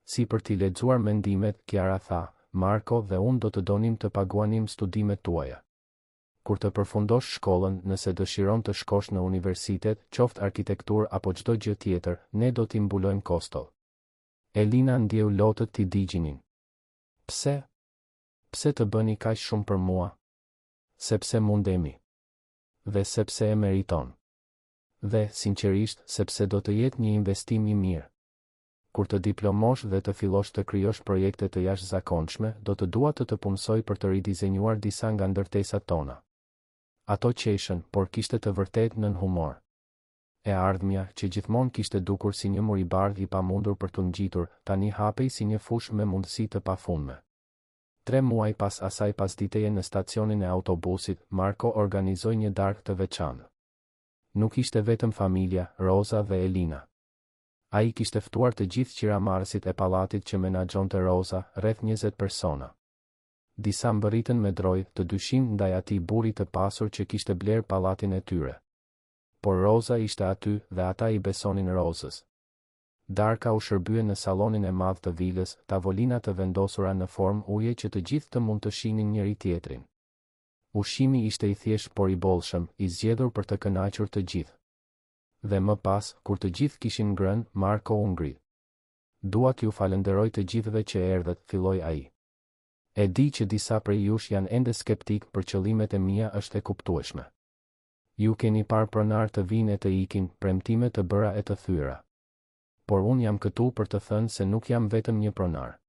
A: Si për t'i lexuar mendimet, Kiara tha, Marko dhe unë do të donim të paguanim studimet tuaja. Kur të përfundosh shkollën, nëse dëshiron të shkosh në universitet, qoftë arkitekturë apo çdo gjë tjetër, ne do t'i mbulojmë kostot. Elina ndjeu lotët t'i digjinin. Pse? Pse të bëni kaq shumë për mua? Sepse mundemi. Dhe sepse e meriton. Dhe, sinqerisht, sepse do të jetë një investim i mirë. Kur të diplomosh dhe të fillosh të krijosh projekte të jashtëzakonshme, do të dua të të punësoj për të ridizenjuar disa nga ndërtesat tona. Ato qeshën, por kishte të vërtetë nën humor. E ardhmja, që gjithmonë kishte dukur si një mur i bardhë i pamundur për t'u ngjitur, tani hapej si një fushë me mundësi të pafundme. Tre muaj pas asaj pasditeje në stacionin e autobusit, Marko organizoi një darkë të veçantë. Nuk ishte vetëm familja, Roza dhe Elina. Ai kishte ftuar të gjithë qiramarrësit e pallatit që menaxhonte Roza, rreth 20 persona. Disa mbërritën me drojë, të dyshimtë ndaj atij burri të pasur që kishte blerë pallatin e tyre. Por Roza ishte aty, dhe ata i besonin Rozës. Darka u shërbye në sallonin e madh të vilës, tavolina të vendosura në formë U-je që të gjithë të mund të shihnin njëri-tjetrin. Ushqimi ishte i thjeshtë por i bollshëm, i zgjedhur për të kënaqur të gjithë. Dhe më pas, kur të gjithë kishin ngrënë, Marko u ngrit. Dua t'ju falënderoj të gjithëve që erdhët, filloi ai. E di që disa prej jush janë ende skeptikë për qëllimet e mia është e kuptueshme. Ju keni parë pronarë të vijnë e të ikin, premtime të bëra e të thyera. Por unë jam këtu për të thënë se nuk jam vetëm një pronar.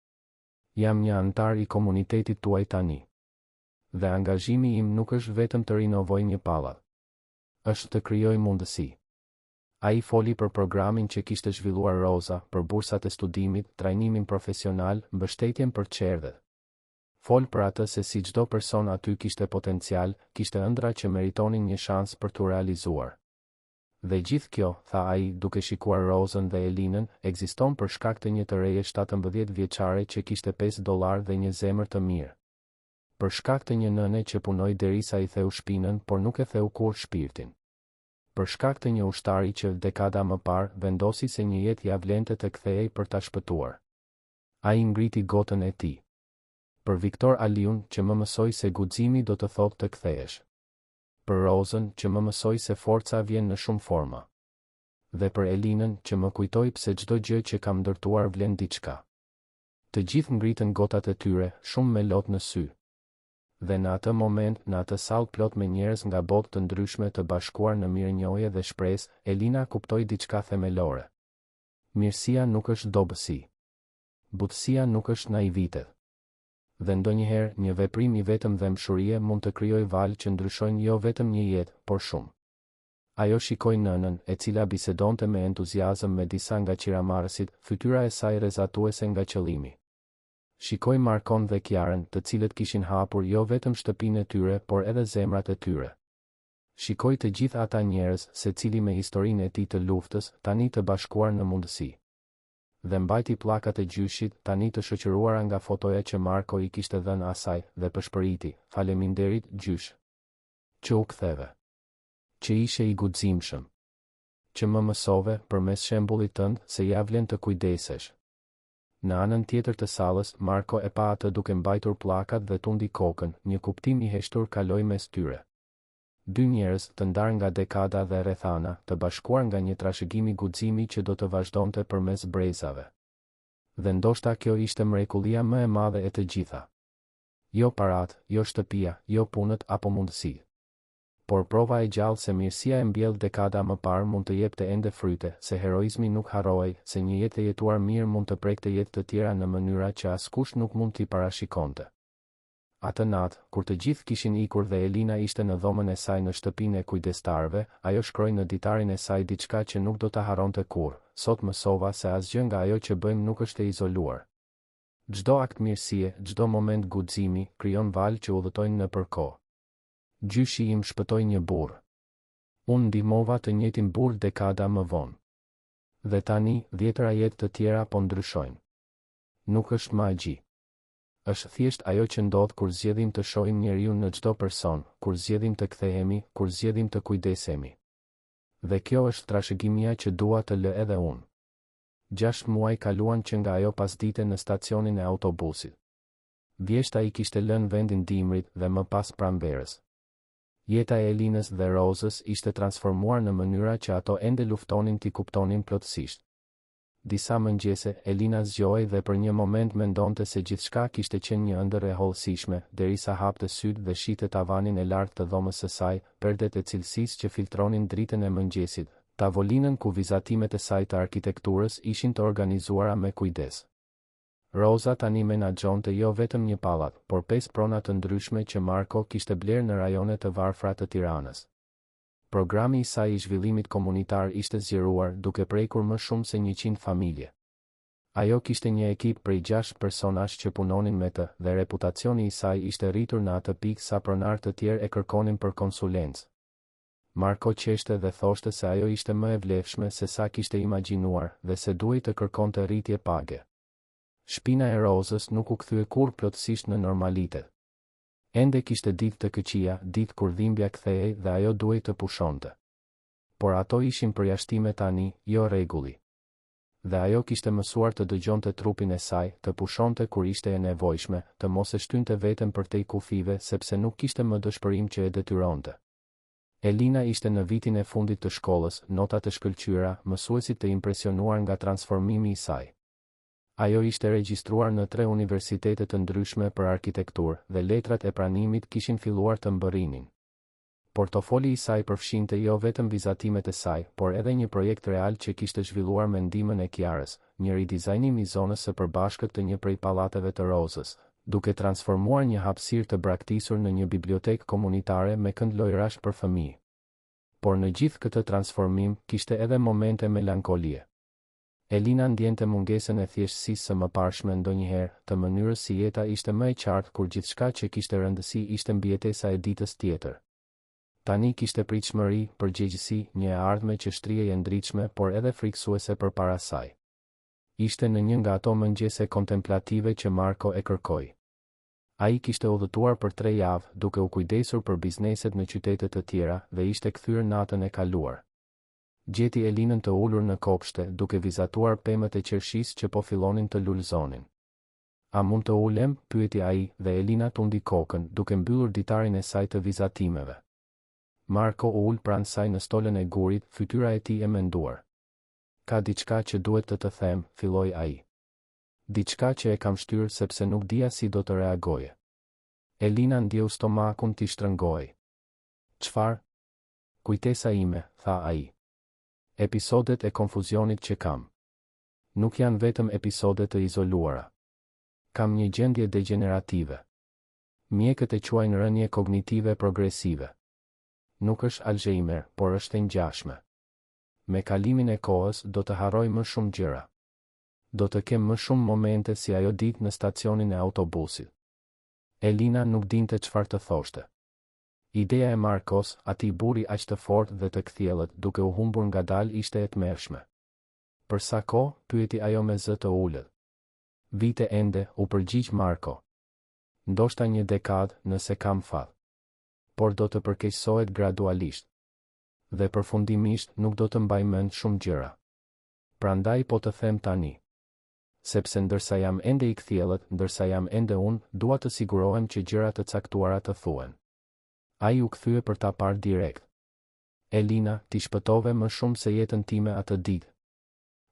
A: Jam një anëtar i komunitetit tuaj tani. Dhe angazhimi im nuk është vetëm të rinovoj një pallat. Është të krijoj mundësi. Ai foli për programin që kishte zhvilluar Roza, për bursat e studimit, trajnimin profesional, mbështetjen për çerdhet. Fol për atë se si çdo person aty kishte potencial, kishte ëndrra që meritonin një shans për t'u realizuar. Dhe gjithë kjo, tha ai, duke shikuar Rozën dhe Elinën, ekziston për shkak të një të reje 17 vjeçare që kishte 5 dollarë dhe një zemër të mirë. Për shkak të një nëne që punoi derisa i theu shpinën, por nuk e theu kurrë shpirtin. Për shkak të një ushtari që, dekada më parë, vendosi se një jetë ia vlente të kthehej për ta shpëtuar. Ai ngriti gotën e tij. Për Viktor Aliun, që më mësoi se guximi do të thotë të kthehesh. Për Rozën, që më mësoi se forca vjen në shumë forma. Dhe për Elinën, që më kujtoi pse çdo gjë që kam ndërtuar vlen diçka. Të gjithë ngritën gotat e tyre, shumë me lot në sy. Dhe në atë moment, në atë sallë plot me njerëz nga botë të ndryshme të bashkuar në mirënjohje dhe shpresë, Elina kuptoi diçka themelore. Mirësia nuk është dobësi. Butësia nuk është naivitet. Dhe ndonjëherë, një veprim i vetëm dhembshurie mund të krijojë valë që ndryshojnë jo vetëm një jetë, por shumë. Ajo shikoi nënën, e cila bisedonte me entuziazëm me disa nga qiramarrësit, fytyra e saj rrezatuese nga qëllimi. Shikoi Markon dhe Kiarën, të cilët kishin hapur jo vetëm shtëpinë e tyre, por edhe zemrat e tyre. Shikoi të gjithë ata njerëz, secili me historinë e tij të luftës, tani të bashkuar në mundësi. Dhe mbajti pllakat e gjyshit, tani të shoqëruara nga fotoja që Marko i kishte dhënë asaj, dhe pëshpëriti, Faleminderit, gjysh. Që u ktheve. Që ishe i guximshëm. Që më mësove, përmes shembullit tënd, se ia vlen të kujdesesh. Në anën tjetër të sallës, Marko e pa atë duke mbajtur pllakat dhe tundi kokën, një kuptim i heshtur kaloi mes tyre. Dy njerëz, të ndarë nga dekada dhe rrethana, të bashkuar nga një trashëgimi guximi që do të vazhdonte përmes brezave. Dhe ndoshta kjo ishte mrekullia më e madhe e të gjitha. Jo paratë, jo shtëpia, jo punët apo mundësitë. Por prova e gjallë se mirësia e mbjellë dekada më parë mund të jepte ende fryte, se heroizmi nuk harrohej, se një jetë e jetuar mirë mund të prekte jetë të tjera në mënyra që askush nuk mund t'i parashikonte. Atë natë, kur të gjithë kishin ikur dhe Elina ishte në dhomën e saj në shtëpinë e kujdestarëve, ajo shkroi në ditarin e saj diçka që nuk do ta harronte kurrë, Sot mësova se asgjë nga ajo që bëjmë nuk është e izoluar. Çdo akt mirësie, çdo moment guximi, krijon valë që udhëtojnë nëpër kohë. Gjyshi im shpëtoi një burrë. Unë ndihmova të njëjtin burrë dekada më vonë. Dhe tani, dhjetëra jetë të tjera po ndryshojnë. Nuk është magji. Është thjesht ajo që ndodh kur zgjedhim të shohim njeriun në çdo person, kur zgjedhim të kthehemi, kur zgjedhim të kujdesemi. Dhe kjo është trashëgimia që dua të lë edhe unë. Gjashtë muaj kaluan që nga ajo pasdite në stacionin e autobusit. Vjeshta i kishte lënë vendin dimrit dhe më pas pranverës. Jeta e Elinës dhe Rozës ishte transformuar në mënyra që ato ende luftonin t'i kuptonin plotësisht. Disa mëngjese, Elina zgjohej dhe për një moment mendonte se gjithçka kishte qenë një ëndërr e hollësishme, derisa hapte sytë dhe shihte tavanin e lartë të dhomës së saj, perdet e cilësisë që filtronin dritën e mëngjesit, tavolinën ku vizatimet e saj të arkitekturës ishin të organizuara me kujdes. Roza tani menaxhonte jo vetëm një pallat, por pesë prona të ndryshme që Marko kishte blerë në rajone të varfra të Tiranës. Programi i saj i zhvillimit komunitar ishte zgjeruar, duke prekur më shumë se 100 familje. Ajo kishte një ekip prej gjashtë personash që punonin me të, dhe reputacioni i saj ishte rritur në atë pikë sa pronarë të tjerë e kërkonin për konsulencë. Marko qeshte dhe thoshte se ajo ishte më e vlefshme se sa kishte imagjinuar, dhe se duhej të kërkonte rritje page. Shpina e Rozës nuk u kthye kurrë plotësisht në normalitet. Ende kishte ditë të këqija, ditë kur dhimbja kthehej dhe ajo duhej të pushonte. Por ato ishin përjashtime tani, jo rregulli. Dhe ajo kishte mësuar të dëgjonte trupin e saj, të pushonte kur ishte e nevojshme, të mos e shtynte veten përtej kufijve sepse nuk kishte më dëshpërim që e detyronte. Elina ishte në vitin e fundit të shkollës, notat e shkëlqyera, mësuesit të impresionuar nga transformimi i saj. Ajo ishte regjistruar në tre universitete të ndryshme për arkitekturë, dhe letrat e pranimit kishin filluar të mbërrinin. Portofoli i saj përfshinte jo vetëm vizatimet e saj, por edhe një projekt real që kishte zhvilluar me ndihmën e Kiarës, një ridizajnim i zonës së përbashkët të një prej pallateve të Rozës, duke transformuar një hapësirë të braktisur në një bibliotekë komunitare me kënd lojërash për fëmijë. Por në gjithë këtë transformim, kishte edhe momente melankolie. Elina ndjente mungesën e thjeshtësisë së mëparshme ndonjëherë, të mënyrës si jeta ishte më e qartë kur gjithçka që kishte rëndësi ishte mbijetesa e ditës tjetër. Tani kishte pritshmëri, përgjegjësi, një e ardhme që shtrihej e ndritshme por edhe frikësuese përpara saj. Ishte në një nga ato mëngjese kontemplative që Marko e kërkoi. Ai kishte udhëtuar për tre javë, duke u kujdesur për bizneset në qytete të tjera, dhe ishte kthyer natën e kaluar. Gjeti Elinën të ulur në kopshte, duke vizatuar pemët e qershisë që po fillonin të lulëzonin. A mund të ulem? pyeti ai, dhe Elina tundi kokën, duke mbyllur ditarin e saj të vizatimeve. Marko u ul pranë saj në stolën e gurit, fytyra e tij e menduar. Ka diçka që duhet të të them, filloi ai. Diçka që e kam shtyrë sepse nuk dija si do të reagoje. Elina ndjeu stomakun t'i shtrëngohej. Çfarë? Kujtesa ime, tha ai. Episodet e konfuzionit që kam. Nuk janë vetëm episode të izoluara. Kam një gjendje degjenerative. Mjekët e quajnë rënie kognitive progresive. Nuk është Alzheimer, por është e ngjashme. Me kalimin e kohës do të harroj më shumë gjëra. Do të kem më shumë momente si ajo ditë në stacionin e autobusit. Elina nuk dinte çfarë të thoshte. Ideja e Markos, atij burri aq të fortë dhe të kthjellët, duke u humbur ngadalë ishte e tmerrshme. Për sa kohë? pyeti ajo me zë të ulët. Vite ende, u përgjigj Marko. Ndoshta një dekadë, nëse kam fat. Por do të përkeqësohet gradualisht. Dhe përfundimisht nuk do të mbaj mend shumë gjëra. Prandaj po të them tani. Sepse ndërsa jam ende i kthjellët, ndërsa jam ende unë, dua të sigurohem që gjëra të caktuara të thuhen. Ai u kthye për ta parë direkt. Elina, ti shpëtove më shumë se jetën time atë ditë.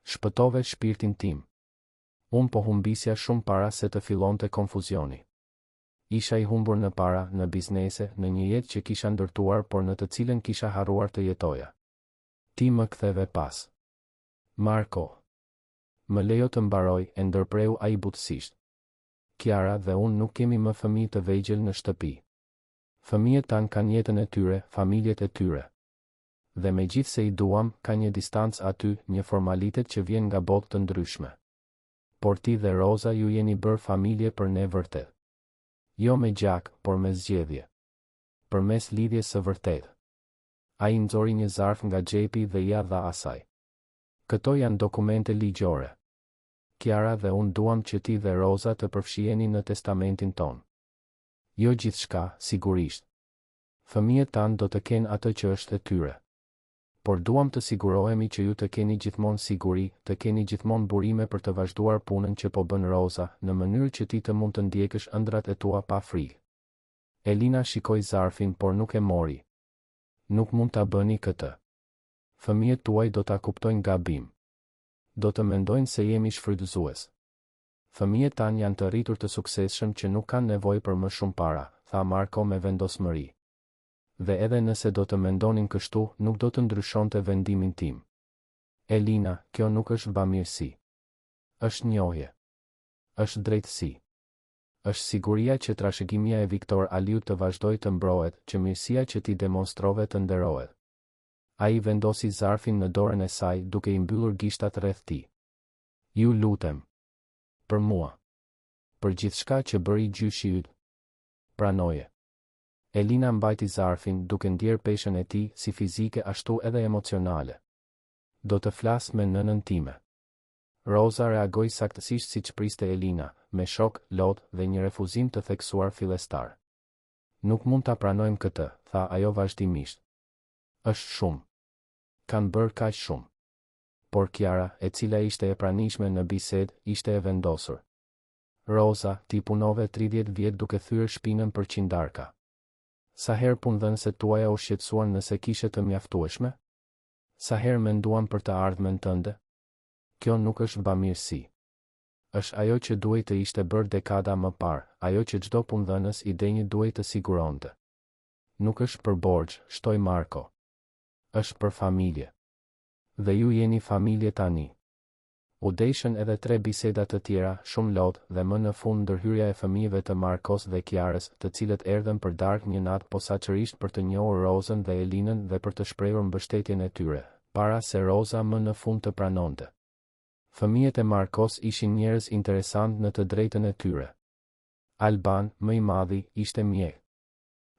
A: Shpëtove shpirtin tim. Unë po humbisja shumë para se të fillonte konfuzioni. Isha i humbur në para, në biznese, në një jetë që kisha ndërtuar por në të cilën kisha harruar të jetoja. Ti më ktheve pas. Marko. Më lejo të mbaroj, e ndërpreu ai butësisht. Kiara dhe unë nuk kemi më fëmijë të vegjël në shtëpi. Fëmijët tanë kanë jetën e tyre, familjet e tyre. Dhe megjithëse i duam, ka një distancë aty, një formalitet që vjen nga botë të ndryshme. Por ti dhe Roza ju jeni bërë familje për ne vërtet. Jo me gjak, por me zgjedhje. Përmes lidhjes së vërtetë. Ai nxori një zarf nga xhepi dhe ia dha asaj. Këto janë dokumente ligjore. Kiara dhe unë duam që ti dhe Roza të përfshiheni në testamentin tonë. Jo gjithçka, sigurisht. Fëmijët tanë do të kenë atë që është e tyre. Por duam të sigurohemi që ju të keni gjithmonë siguri, të keni gjithmonë burime për të vazhduar punën që po bën Roza, në mënyrë që ti të mund të ndjekësh ëndrrat e tua pa frikë. Elina shikoi zarfin por nuk e mori. Nuk mund ta bëni këtë. Fëmijët tuaj do ta kuptojnë gabim. Do të mendojnë se jemi shfrytëzues. Fëmijët tanë janë të rritur të suksesshëm që nuk kanë nevojë për më shumë para, tha Marko me vendosmëri. Dhe edhe nëse do të mendonin kështu, nuk do të ndryshonte vendimin tim. Elina, kjo nuk është bamirësi. Është njohje. Është drejtësi. Është siguria që trashëgimia e Viktor Aliut të vazhdojë të mbrohet, që mirësia që ti demonstrove të nderohet. Ai vendosi zarfin në dorën e saj, duke i mbyllur gishtat rreth tij. Ju lutem. Për mua. Për gjithçka që bëri gjyshi yt. Pranoje. Elina mbajti zarfin, duke ndjerë peshën e tij, si fizike ashtu edhe emocionale. Do të flas me nënën time. Roza reagoi saktësisht siç priste Elina, me shok, lot dhe një refuzim të theksuar fillestar. Nuk mund ta pranojmë këtë, tha ajo vazhdimisht. Është shumë. Kanë bërë kaq shumë. Por Kiara, e cila ishte e pranishme në bisedë, ishte e vendosur. Roza, ti punove 30 vjet duke thyer shpinën për qindarka. Sa herë punëdhënëset tuaja u shqetësuan nëse kishe të mjaftueshme? Sa herë menduan për të ardhmen tënde? Kjo nuk është bamirësi. Është ajo që duhej të ishte bërë dekada më parë, ajo që çdo punëdhënës i denjë duhej të siguronte. Nuk është për borxh, shtoi Marko. Është për familje. Dhe ju jeni familje tani. U deshën edhe tre biseda të tjera, shumë lot, dhe më në fund ndërhyrja e fëmijëve të Markos dhe Kiarës, të cilët erdhën për darkë një natë posaçërisht për të njohur Rozën dhe Elinën dhe për të shprehur mbështetjen e tyre, para se Roza më në fund të pranonte. Fëmijët e Markos ishin njerëz interesantë në të drejtën e tyre. Alban, më i madhi, ishte mjek.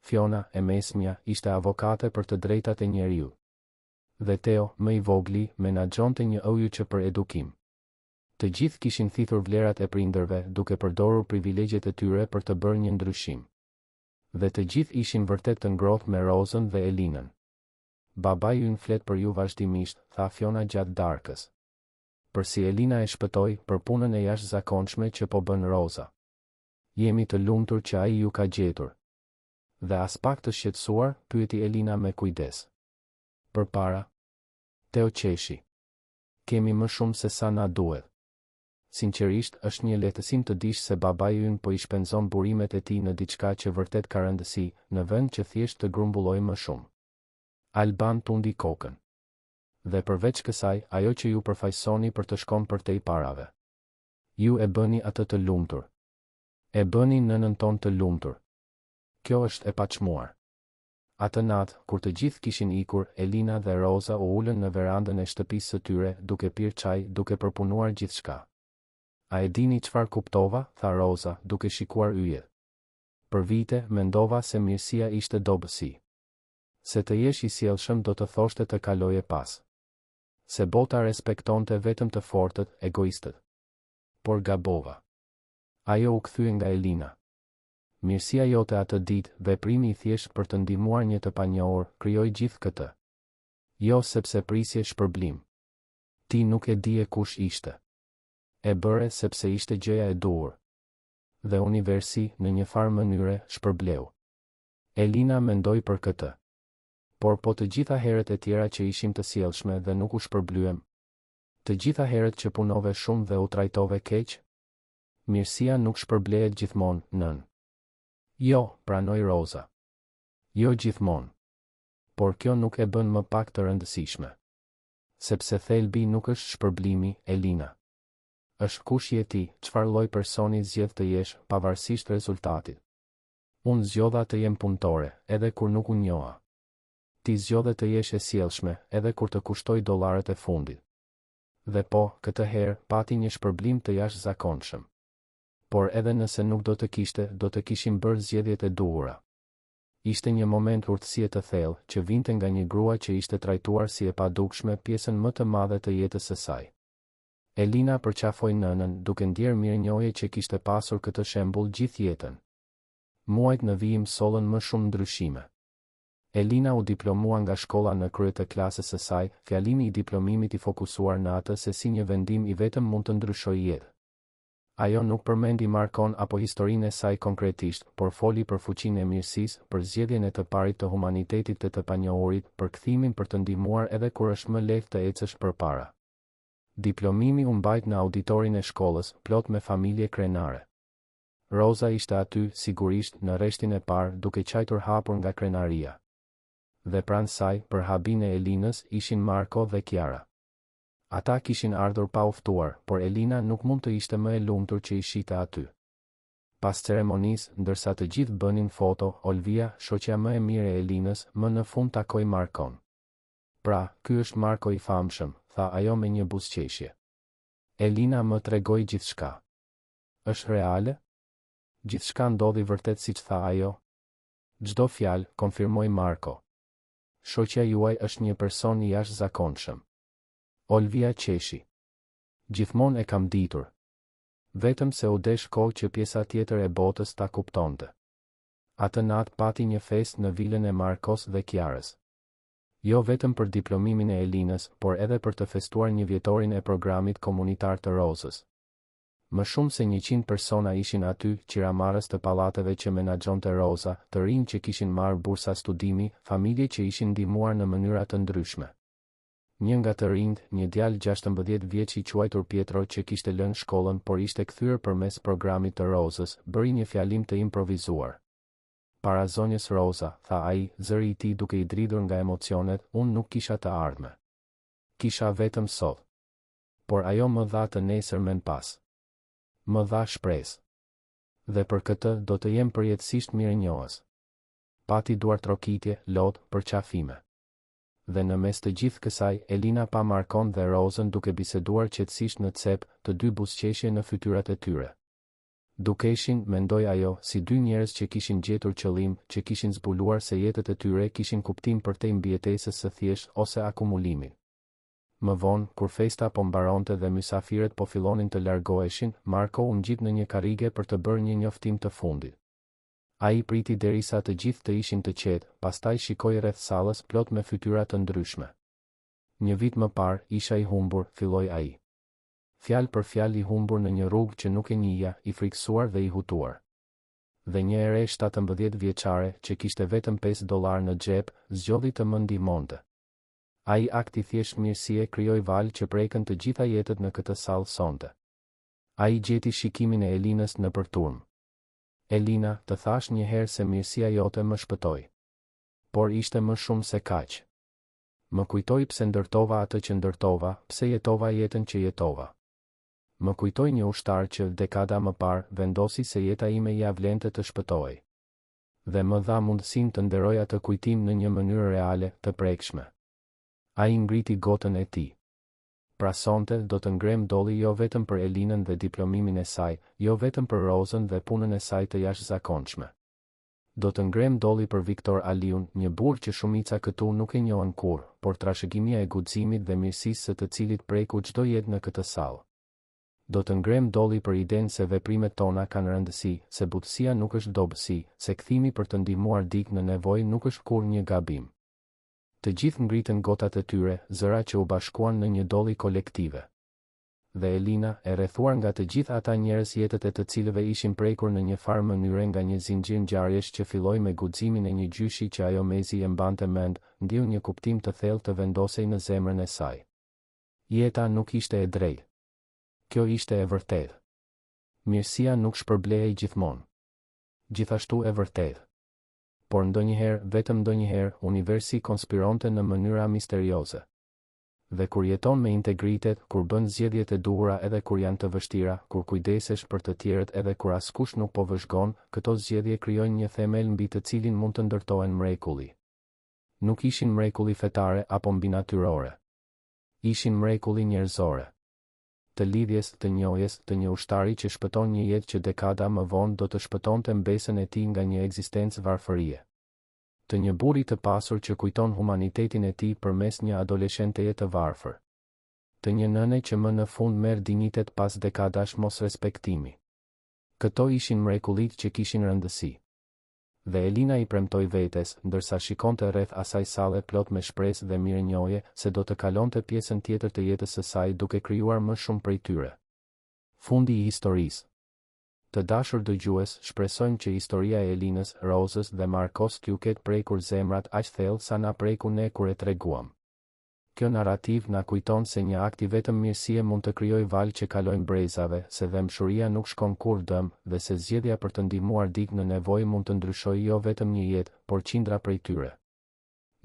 A: Fiona, e mesmja, ishte avokate për të drejtat e njeriut. Dhe Teo, më i vogli, menaxhonte një OJQ për edukim. Të gjithë kishin thithur vlerat e prindërve, duke përdorur privilegjet e tyre për të bërë një ndryshim. Dhe të gjithë ishin vërtet të ngrohtë me Rozën dhe Elinën. Babai ynë flet për ju vazhdimisht, tha Fiona gjatë darkës. Për si Elina e shpëtoi, për punën e jashtëzakonshme që po bën Roza. Jemi të lumtur që ai ju ka gjetur. Dhe aspak të shqetësuar, pyeti Elina me kujdes. Për para? Teo qeshi. Kemi më shumë se sa na duhet. Sinqerisht, është një lehtësim të dish se babai ynë po i shpenzon burimet e tij në diçka që vërtet ka rëndësi, në vend që thjesht të grumbullojë më shumë. Alban tundi kokën. Dhe përveç kësaj, ajo që ju përfaqësoni për të shkon përtej parave. Ju e bëni atë të lumtur. E bëni nënën tonë të lumtur. Kjo është e paçmuar. Atë natë, kur të gjithë kishin ikur, Elina dhe Roza u ulën në verandën e shtëpisë së tyre, duke pirë çaj, duke përpunuar gjithçka. A e dini çfarë kuptova? tha Roza, duke shikuar yjet. Për vite, mendova se mirësia ishte dobësi. Se të jesh i sjellshëm do të thoshte të kaloje pas. Se bota respektonte vetëm të fortët, egoistët. Por gabova. Ajo u kthye nga Elina. Mirësia jote atë ditë, veprimi i thjeshtë për të ndihmuar një të panjohur, krijoi gjithë këtë. Jo sepse prisje shpërblim. Ti nuk e dije kush ishte. E bëre sepse ishte gjëja e duhur. Dhe universi, në një farë mënyre, shpërbleu. Elina mendoi për këtë. Por po të gjitha herët e tjera që ishim të sjellshme dhe nuk u shpërblyem? Të gjitha herët që punove shumë dhe u trajtove keq? Mirësia nuk shpërblehet gjithmonë, nënë. Jo, pranoi Roza. Jo gjithmonë. Por kjo nuk e bën më pak të rëndësishme. Sepse thelbi nuk është shpërblimi, Elina. Është kush je ti, çfarë lloj personi zgjedh të jesh, pavarësisht rezultatit. Unë zgjodha të jem punëtore, edhe kur nuk u njoha. Ti zgjodhe të jesh e sjellshme, edhe kur të kushtoi dollarët e fundit. Dhe po, këtë herë, pati një shpërblim të jashtëzakonshëm. Por edhe nëse nuk do të kishte, do të kishim bërë zgjedhjet e duhura. Ishte një moment urtësie të thellë, që vinte nga një grua që ishte trajtuar si e padukshme pjesën më të madhe të jetës së saj. Elina përqafoi nënën, duke ndjerë mirënjohje që kishte pasur këtë shembull gjithë jetën. Muajt në vijim sollën më shumë ndryshime. Elina u diplomua nga shkolla në krye të klasës së saj, fjalimi i diplomimit i fokusuar në atë se si një vendim i vetëm mund të ndryshojë jetë. Ajo nuk përmendi Markon apo historinë e saj konkretisht, por foli për fuqinë e mirësisë, për zgjedhjen e të parit të humanitetit te të panjohurit, për kthimin për të ndihmuar edhe kur është më lehtë të ecësh përpara. Diplomimi u mbajt në auditorin e shkollës, plot me familje krenare. Roza ishte aty, sigurisht, në rreshtin e parë, duke qajtur hapur nga krenaria. Dhe pranë saj, për habinë e Elinës, ishin Marko dhe Kiara. Ata kishin ardhur pa u ftuar, por Elina nuk mund të ishte më e lumtur që i shihte aty. Pas ceremonisë, ndërsa të gjithë bënin foto, Olvia, shoqja më e mirë e Elinës, më në fund takoi Markon. Pra, ky është Marko i famshëm, tha ajo me një buzëqeshje. Elina më tregoi gjithçka. Është reale? Gjithçka ndodhi vërtet siç tha ajo? Çdo fjalë, konfirmoi Marko. Shoqja juaj është një person i jashtëzakonshëm. Olvia qeshi. Gjithmonë e kam ditur. Vetëm se u desh kohë që pjesa tjetër e botës ta kuptonte. Atë natë pati një festë në vilën e Markos dhe Kiarës. Jo vetëm për diplomimin e Elinës, por edhe për të festuar njëvjetorin e programit komunitar të Rozës. Më shumë se 100 persona ishin aty, qiramarrës të pallateve që menaxhonte Roza, të rinj që kishin marrë bursa studimi, familje që ishin ndihmuar në mënyra të ndryshme. Një nga të rinjtë, një djalë 16 vjeç i quajtur Pietro që kishte lënë shkollën por ishte kthyer përmes programit të Rozës, bëri një fjalim të improvizuar. Para zonjës Roza, tha ai, zëri i tij duke i dridhur nga emocionet, unë nuk kisha të ardhme. Kisha vetëm sot. Por ajo më dha të nesërmen pas. Më dha shpresë. Dhe për këtë do të jem përjetësisht mirënjohës. Pati duartrokitje, lot, përqafime. Dhe në mes të gjithë kësaj, Elina pa Markon dhe Rozën duke biseduar qetësisht në cep, të dy buzëqeshje në fytyrat e tyre. Dukeshin, mendoi ajo, si dy njerëz që kishin gjetur qëllim, që kishin zbuluar se jetët e tyre kishin kuptim përtej mbijetesës së thjeshtë ose akumulimit. Më vonë, kur festa po mbaronte dhe mysafirët po fillonin të largoheshin, Marko u ngjit në një karrige për të bërë një njoftim të fundit. Ai priti derisa të gjithë të ishin të qetë, pastaj shikoi rreth sallës plot me fytyra të ndryshme. Një vit më parë, isha i humbur, filloi ai. Fjalë për fjalë i humbur në një rrugë që nuk e njihja, i frikësuar dhe i hutuar. Dhe një e re 17 vjeçare, që kishte vetëm 5 dollarë në xhep, zgjodhi të më ndihmonte. Ai akt i thjeshtë mirësie krijoi valë që prekën të gjitha jetët në këtë sallë sonte. Ai gjeti shikimin e Elinës nëpër turmë. Elina, të thashë një herë se mirësia jote më shpëtoi. Por ishte më shumë se kaq. Më kujtoi pse ndërtova atë që ndërtova, pse jetova jetën që jetova. Më kujtoi një ushtar që, dekada më parë, vendosi se jeta ime ia vlente të shpëtohej. Dhe më dha mundësinë të nderoj atë kujtim në një mënyrë reale, të prekshme. Ai ngriti gotën e tij. Pra sonte, do të ngremë dolli jo vetëm për Elinën dhe diplomimin e saj, jo vetëm për Rozën dhe punën e saj të jashtëzakonshme. Do të ngremë dolli për Viktor Aliun, një burrë që shumica këtu nuk e njohën kurrë, por trashëgimia e guximit dhe mirësisë së të cilit preku çdo jetë në këtë sallë. Do të ngremë dolli për idenë se veprimet tona kanë rëndësi, se butësia nuk është dobësi, se kthimi për të ndihmuar dikë në nevojë nuk është kurrë një gabim. Të gjithë ngritën gotat e tyre, zëra që u bashkuan në një dolli kolektive. Dhe Elina, e rrethuar nga të gjithë ata njerëz jetët e të cilëve ishin prekur në një farë mënyre nga një zinxhir ngjarjesh që filloi me guximin e një gjyshi që ajo mezi e mbante mend, ndjeu një kuptim të thellë të vendosej në zemrën e saj. Jeta nuk ishte e drejtë. Kjo ishte e vërtetë. Mirësia nuk shpërblehej gjithmonë. Gjithashtu e vërtetë. Por ndonjëherë, vetëm ndonjëherë, universi konspironte në mënyra misterioze. Dhe kur jeton me integritet, kur bën zgjedhjet e duhura edhe kur janë të vështira, kur kujdesesh për të tjerët edhe kur askush nuk po vëzhgon, këto zgjedhje krijojnë një themel mbi të cilin mund të ndërtohen mrekulli. Nuk ishin mrekulli fetare apo mbinatyrore. Ishin mrekulli njerëzore. Të lidhjes, të njohjes, të një ushtari që shpëton një jetë që dekada më vonë do të shpëtonte mbesën e tij nga një ekzistencë varfërie. Të një burri të pasur që kujton humanitetin e tij përmes një adoleshenteje të varfër. Të një nëne që më në fund merr dinjitet pas dekadash mosrespektimi. Këto ishin mrekullitë që kishin rëndësi. Dhe Elina i premtoi vetes, ndërsa shikonte rreth asaj salle plot me shpresë dhe mirënjohje, se do të kalonte pjesën tjetër të jetës së saj duke krijuar më shumë prej tyre. Fundi i historisë. Të dashur dëgjues, shpresojmë që historia e Elinës, Rozës dhe Markos t'ju ketë prekur zemrat aq thellë sa na preku ne kur e treguam. Kjo narrativë na kujton se një akt i vetëm mirësie mund të krijojë valë që kalojnë brezave, se dhembshuria nuk shkon kurrë dëm, dhe se zgjedhja për të ndihmuar dikë në nevojë mund të ndryshojë jo vetëm një jetë, por qindra prej tyre.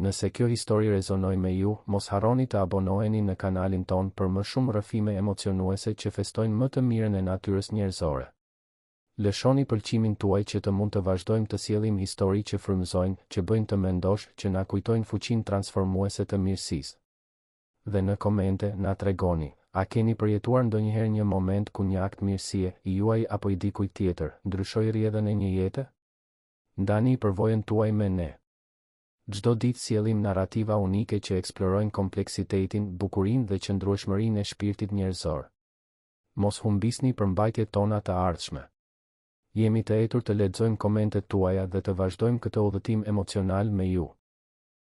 A: Nëse kjo histori rezonoi me ju, mos harroni të abonoheni në kanalin tonë për më shumë rrëfime emocionuese që festojnë më të mirën e natyrës njerëzore. Lëshoni pëlqimin tuaj që të mund të vazhdojmë të sjellim histori që frymëzojnë, që bëjnë të mendosh, që na kujtojnë fuqinë transformuese të mirësisë. Dhe në komente, na tregoni, a keni përjetuar ndonjëherë një moment ku një akt mirësie, i juaji apo i dikujt tjetër, ndryshoi rrjedhën e një jete? Ndani përvojën tuaj me ne. Çdo ditë sjellim narrativa unike që eksplorojnë kompleksitetin, bukurinë dhe qëndrueshmërinë e shpirtit njerëzor. Mos humbisni përmbajtjet tona të ardhshme. Jemi të etur të lexojmë komentet tuaja dhe të vazhdojmë këtë udhëtim emocional me ju.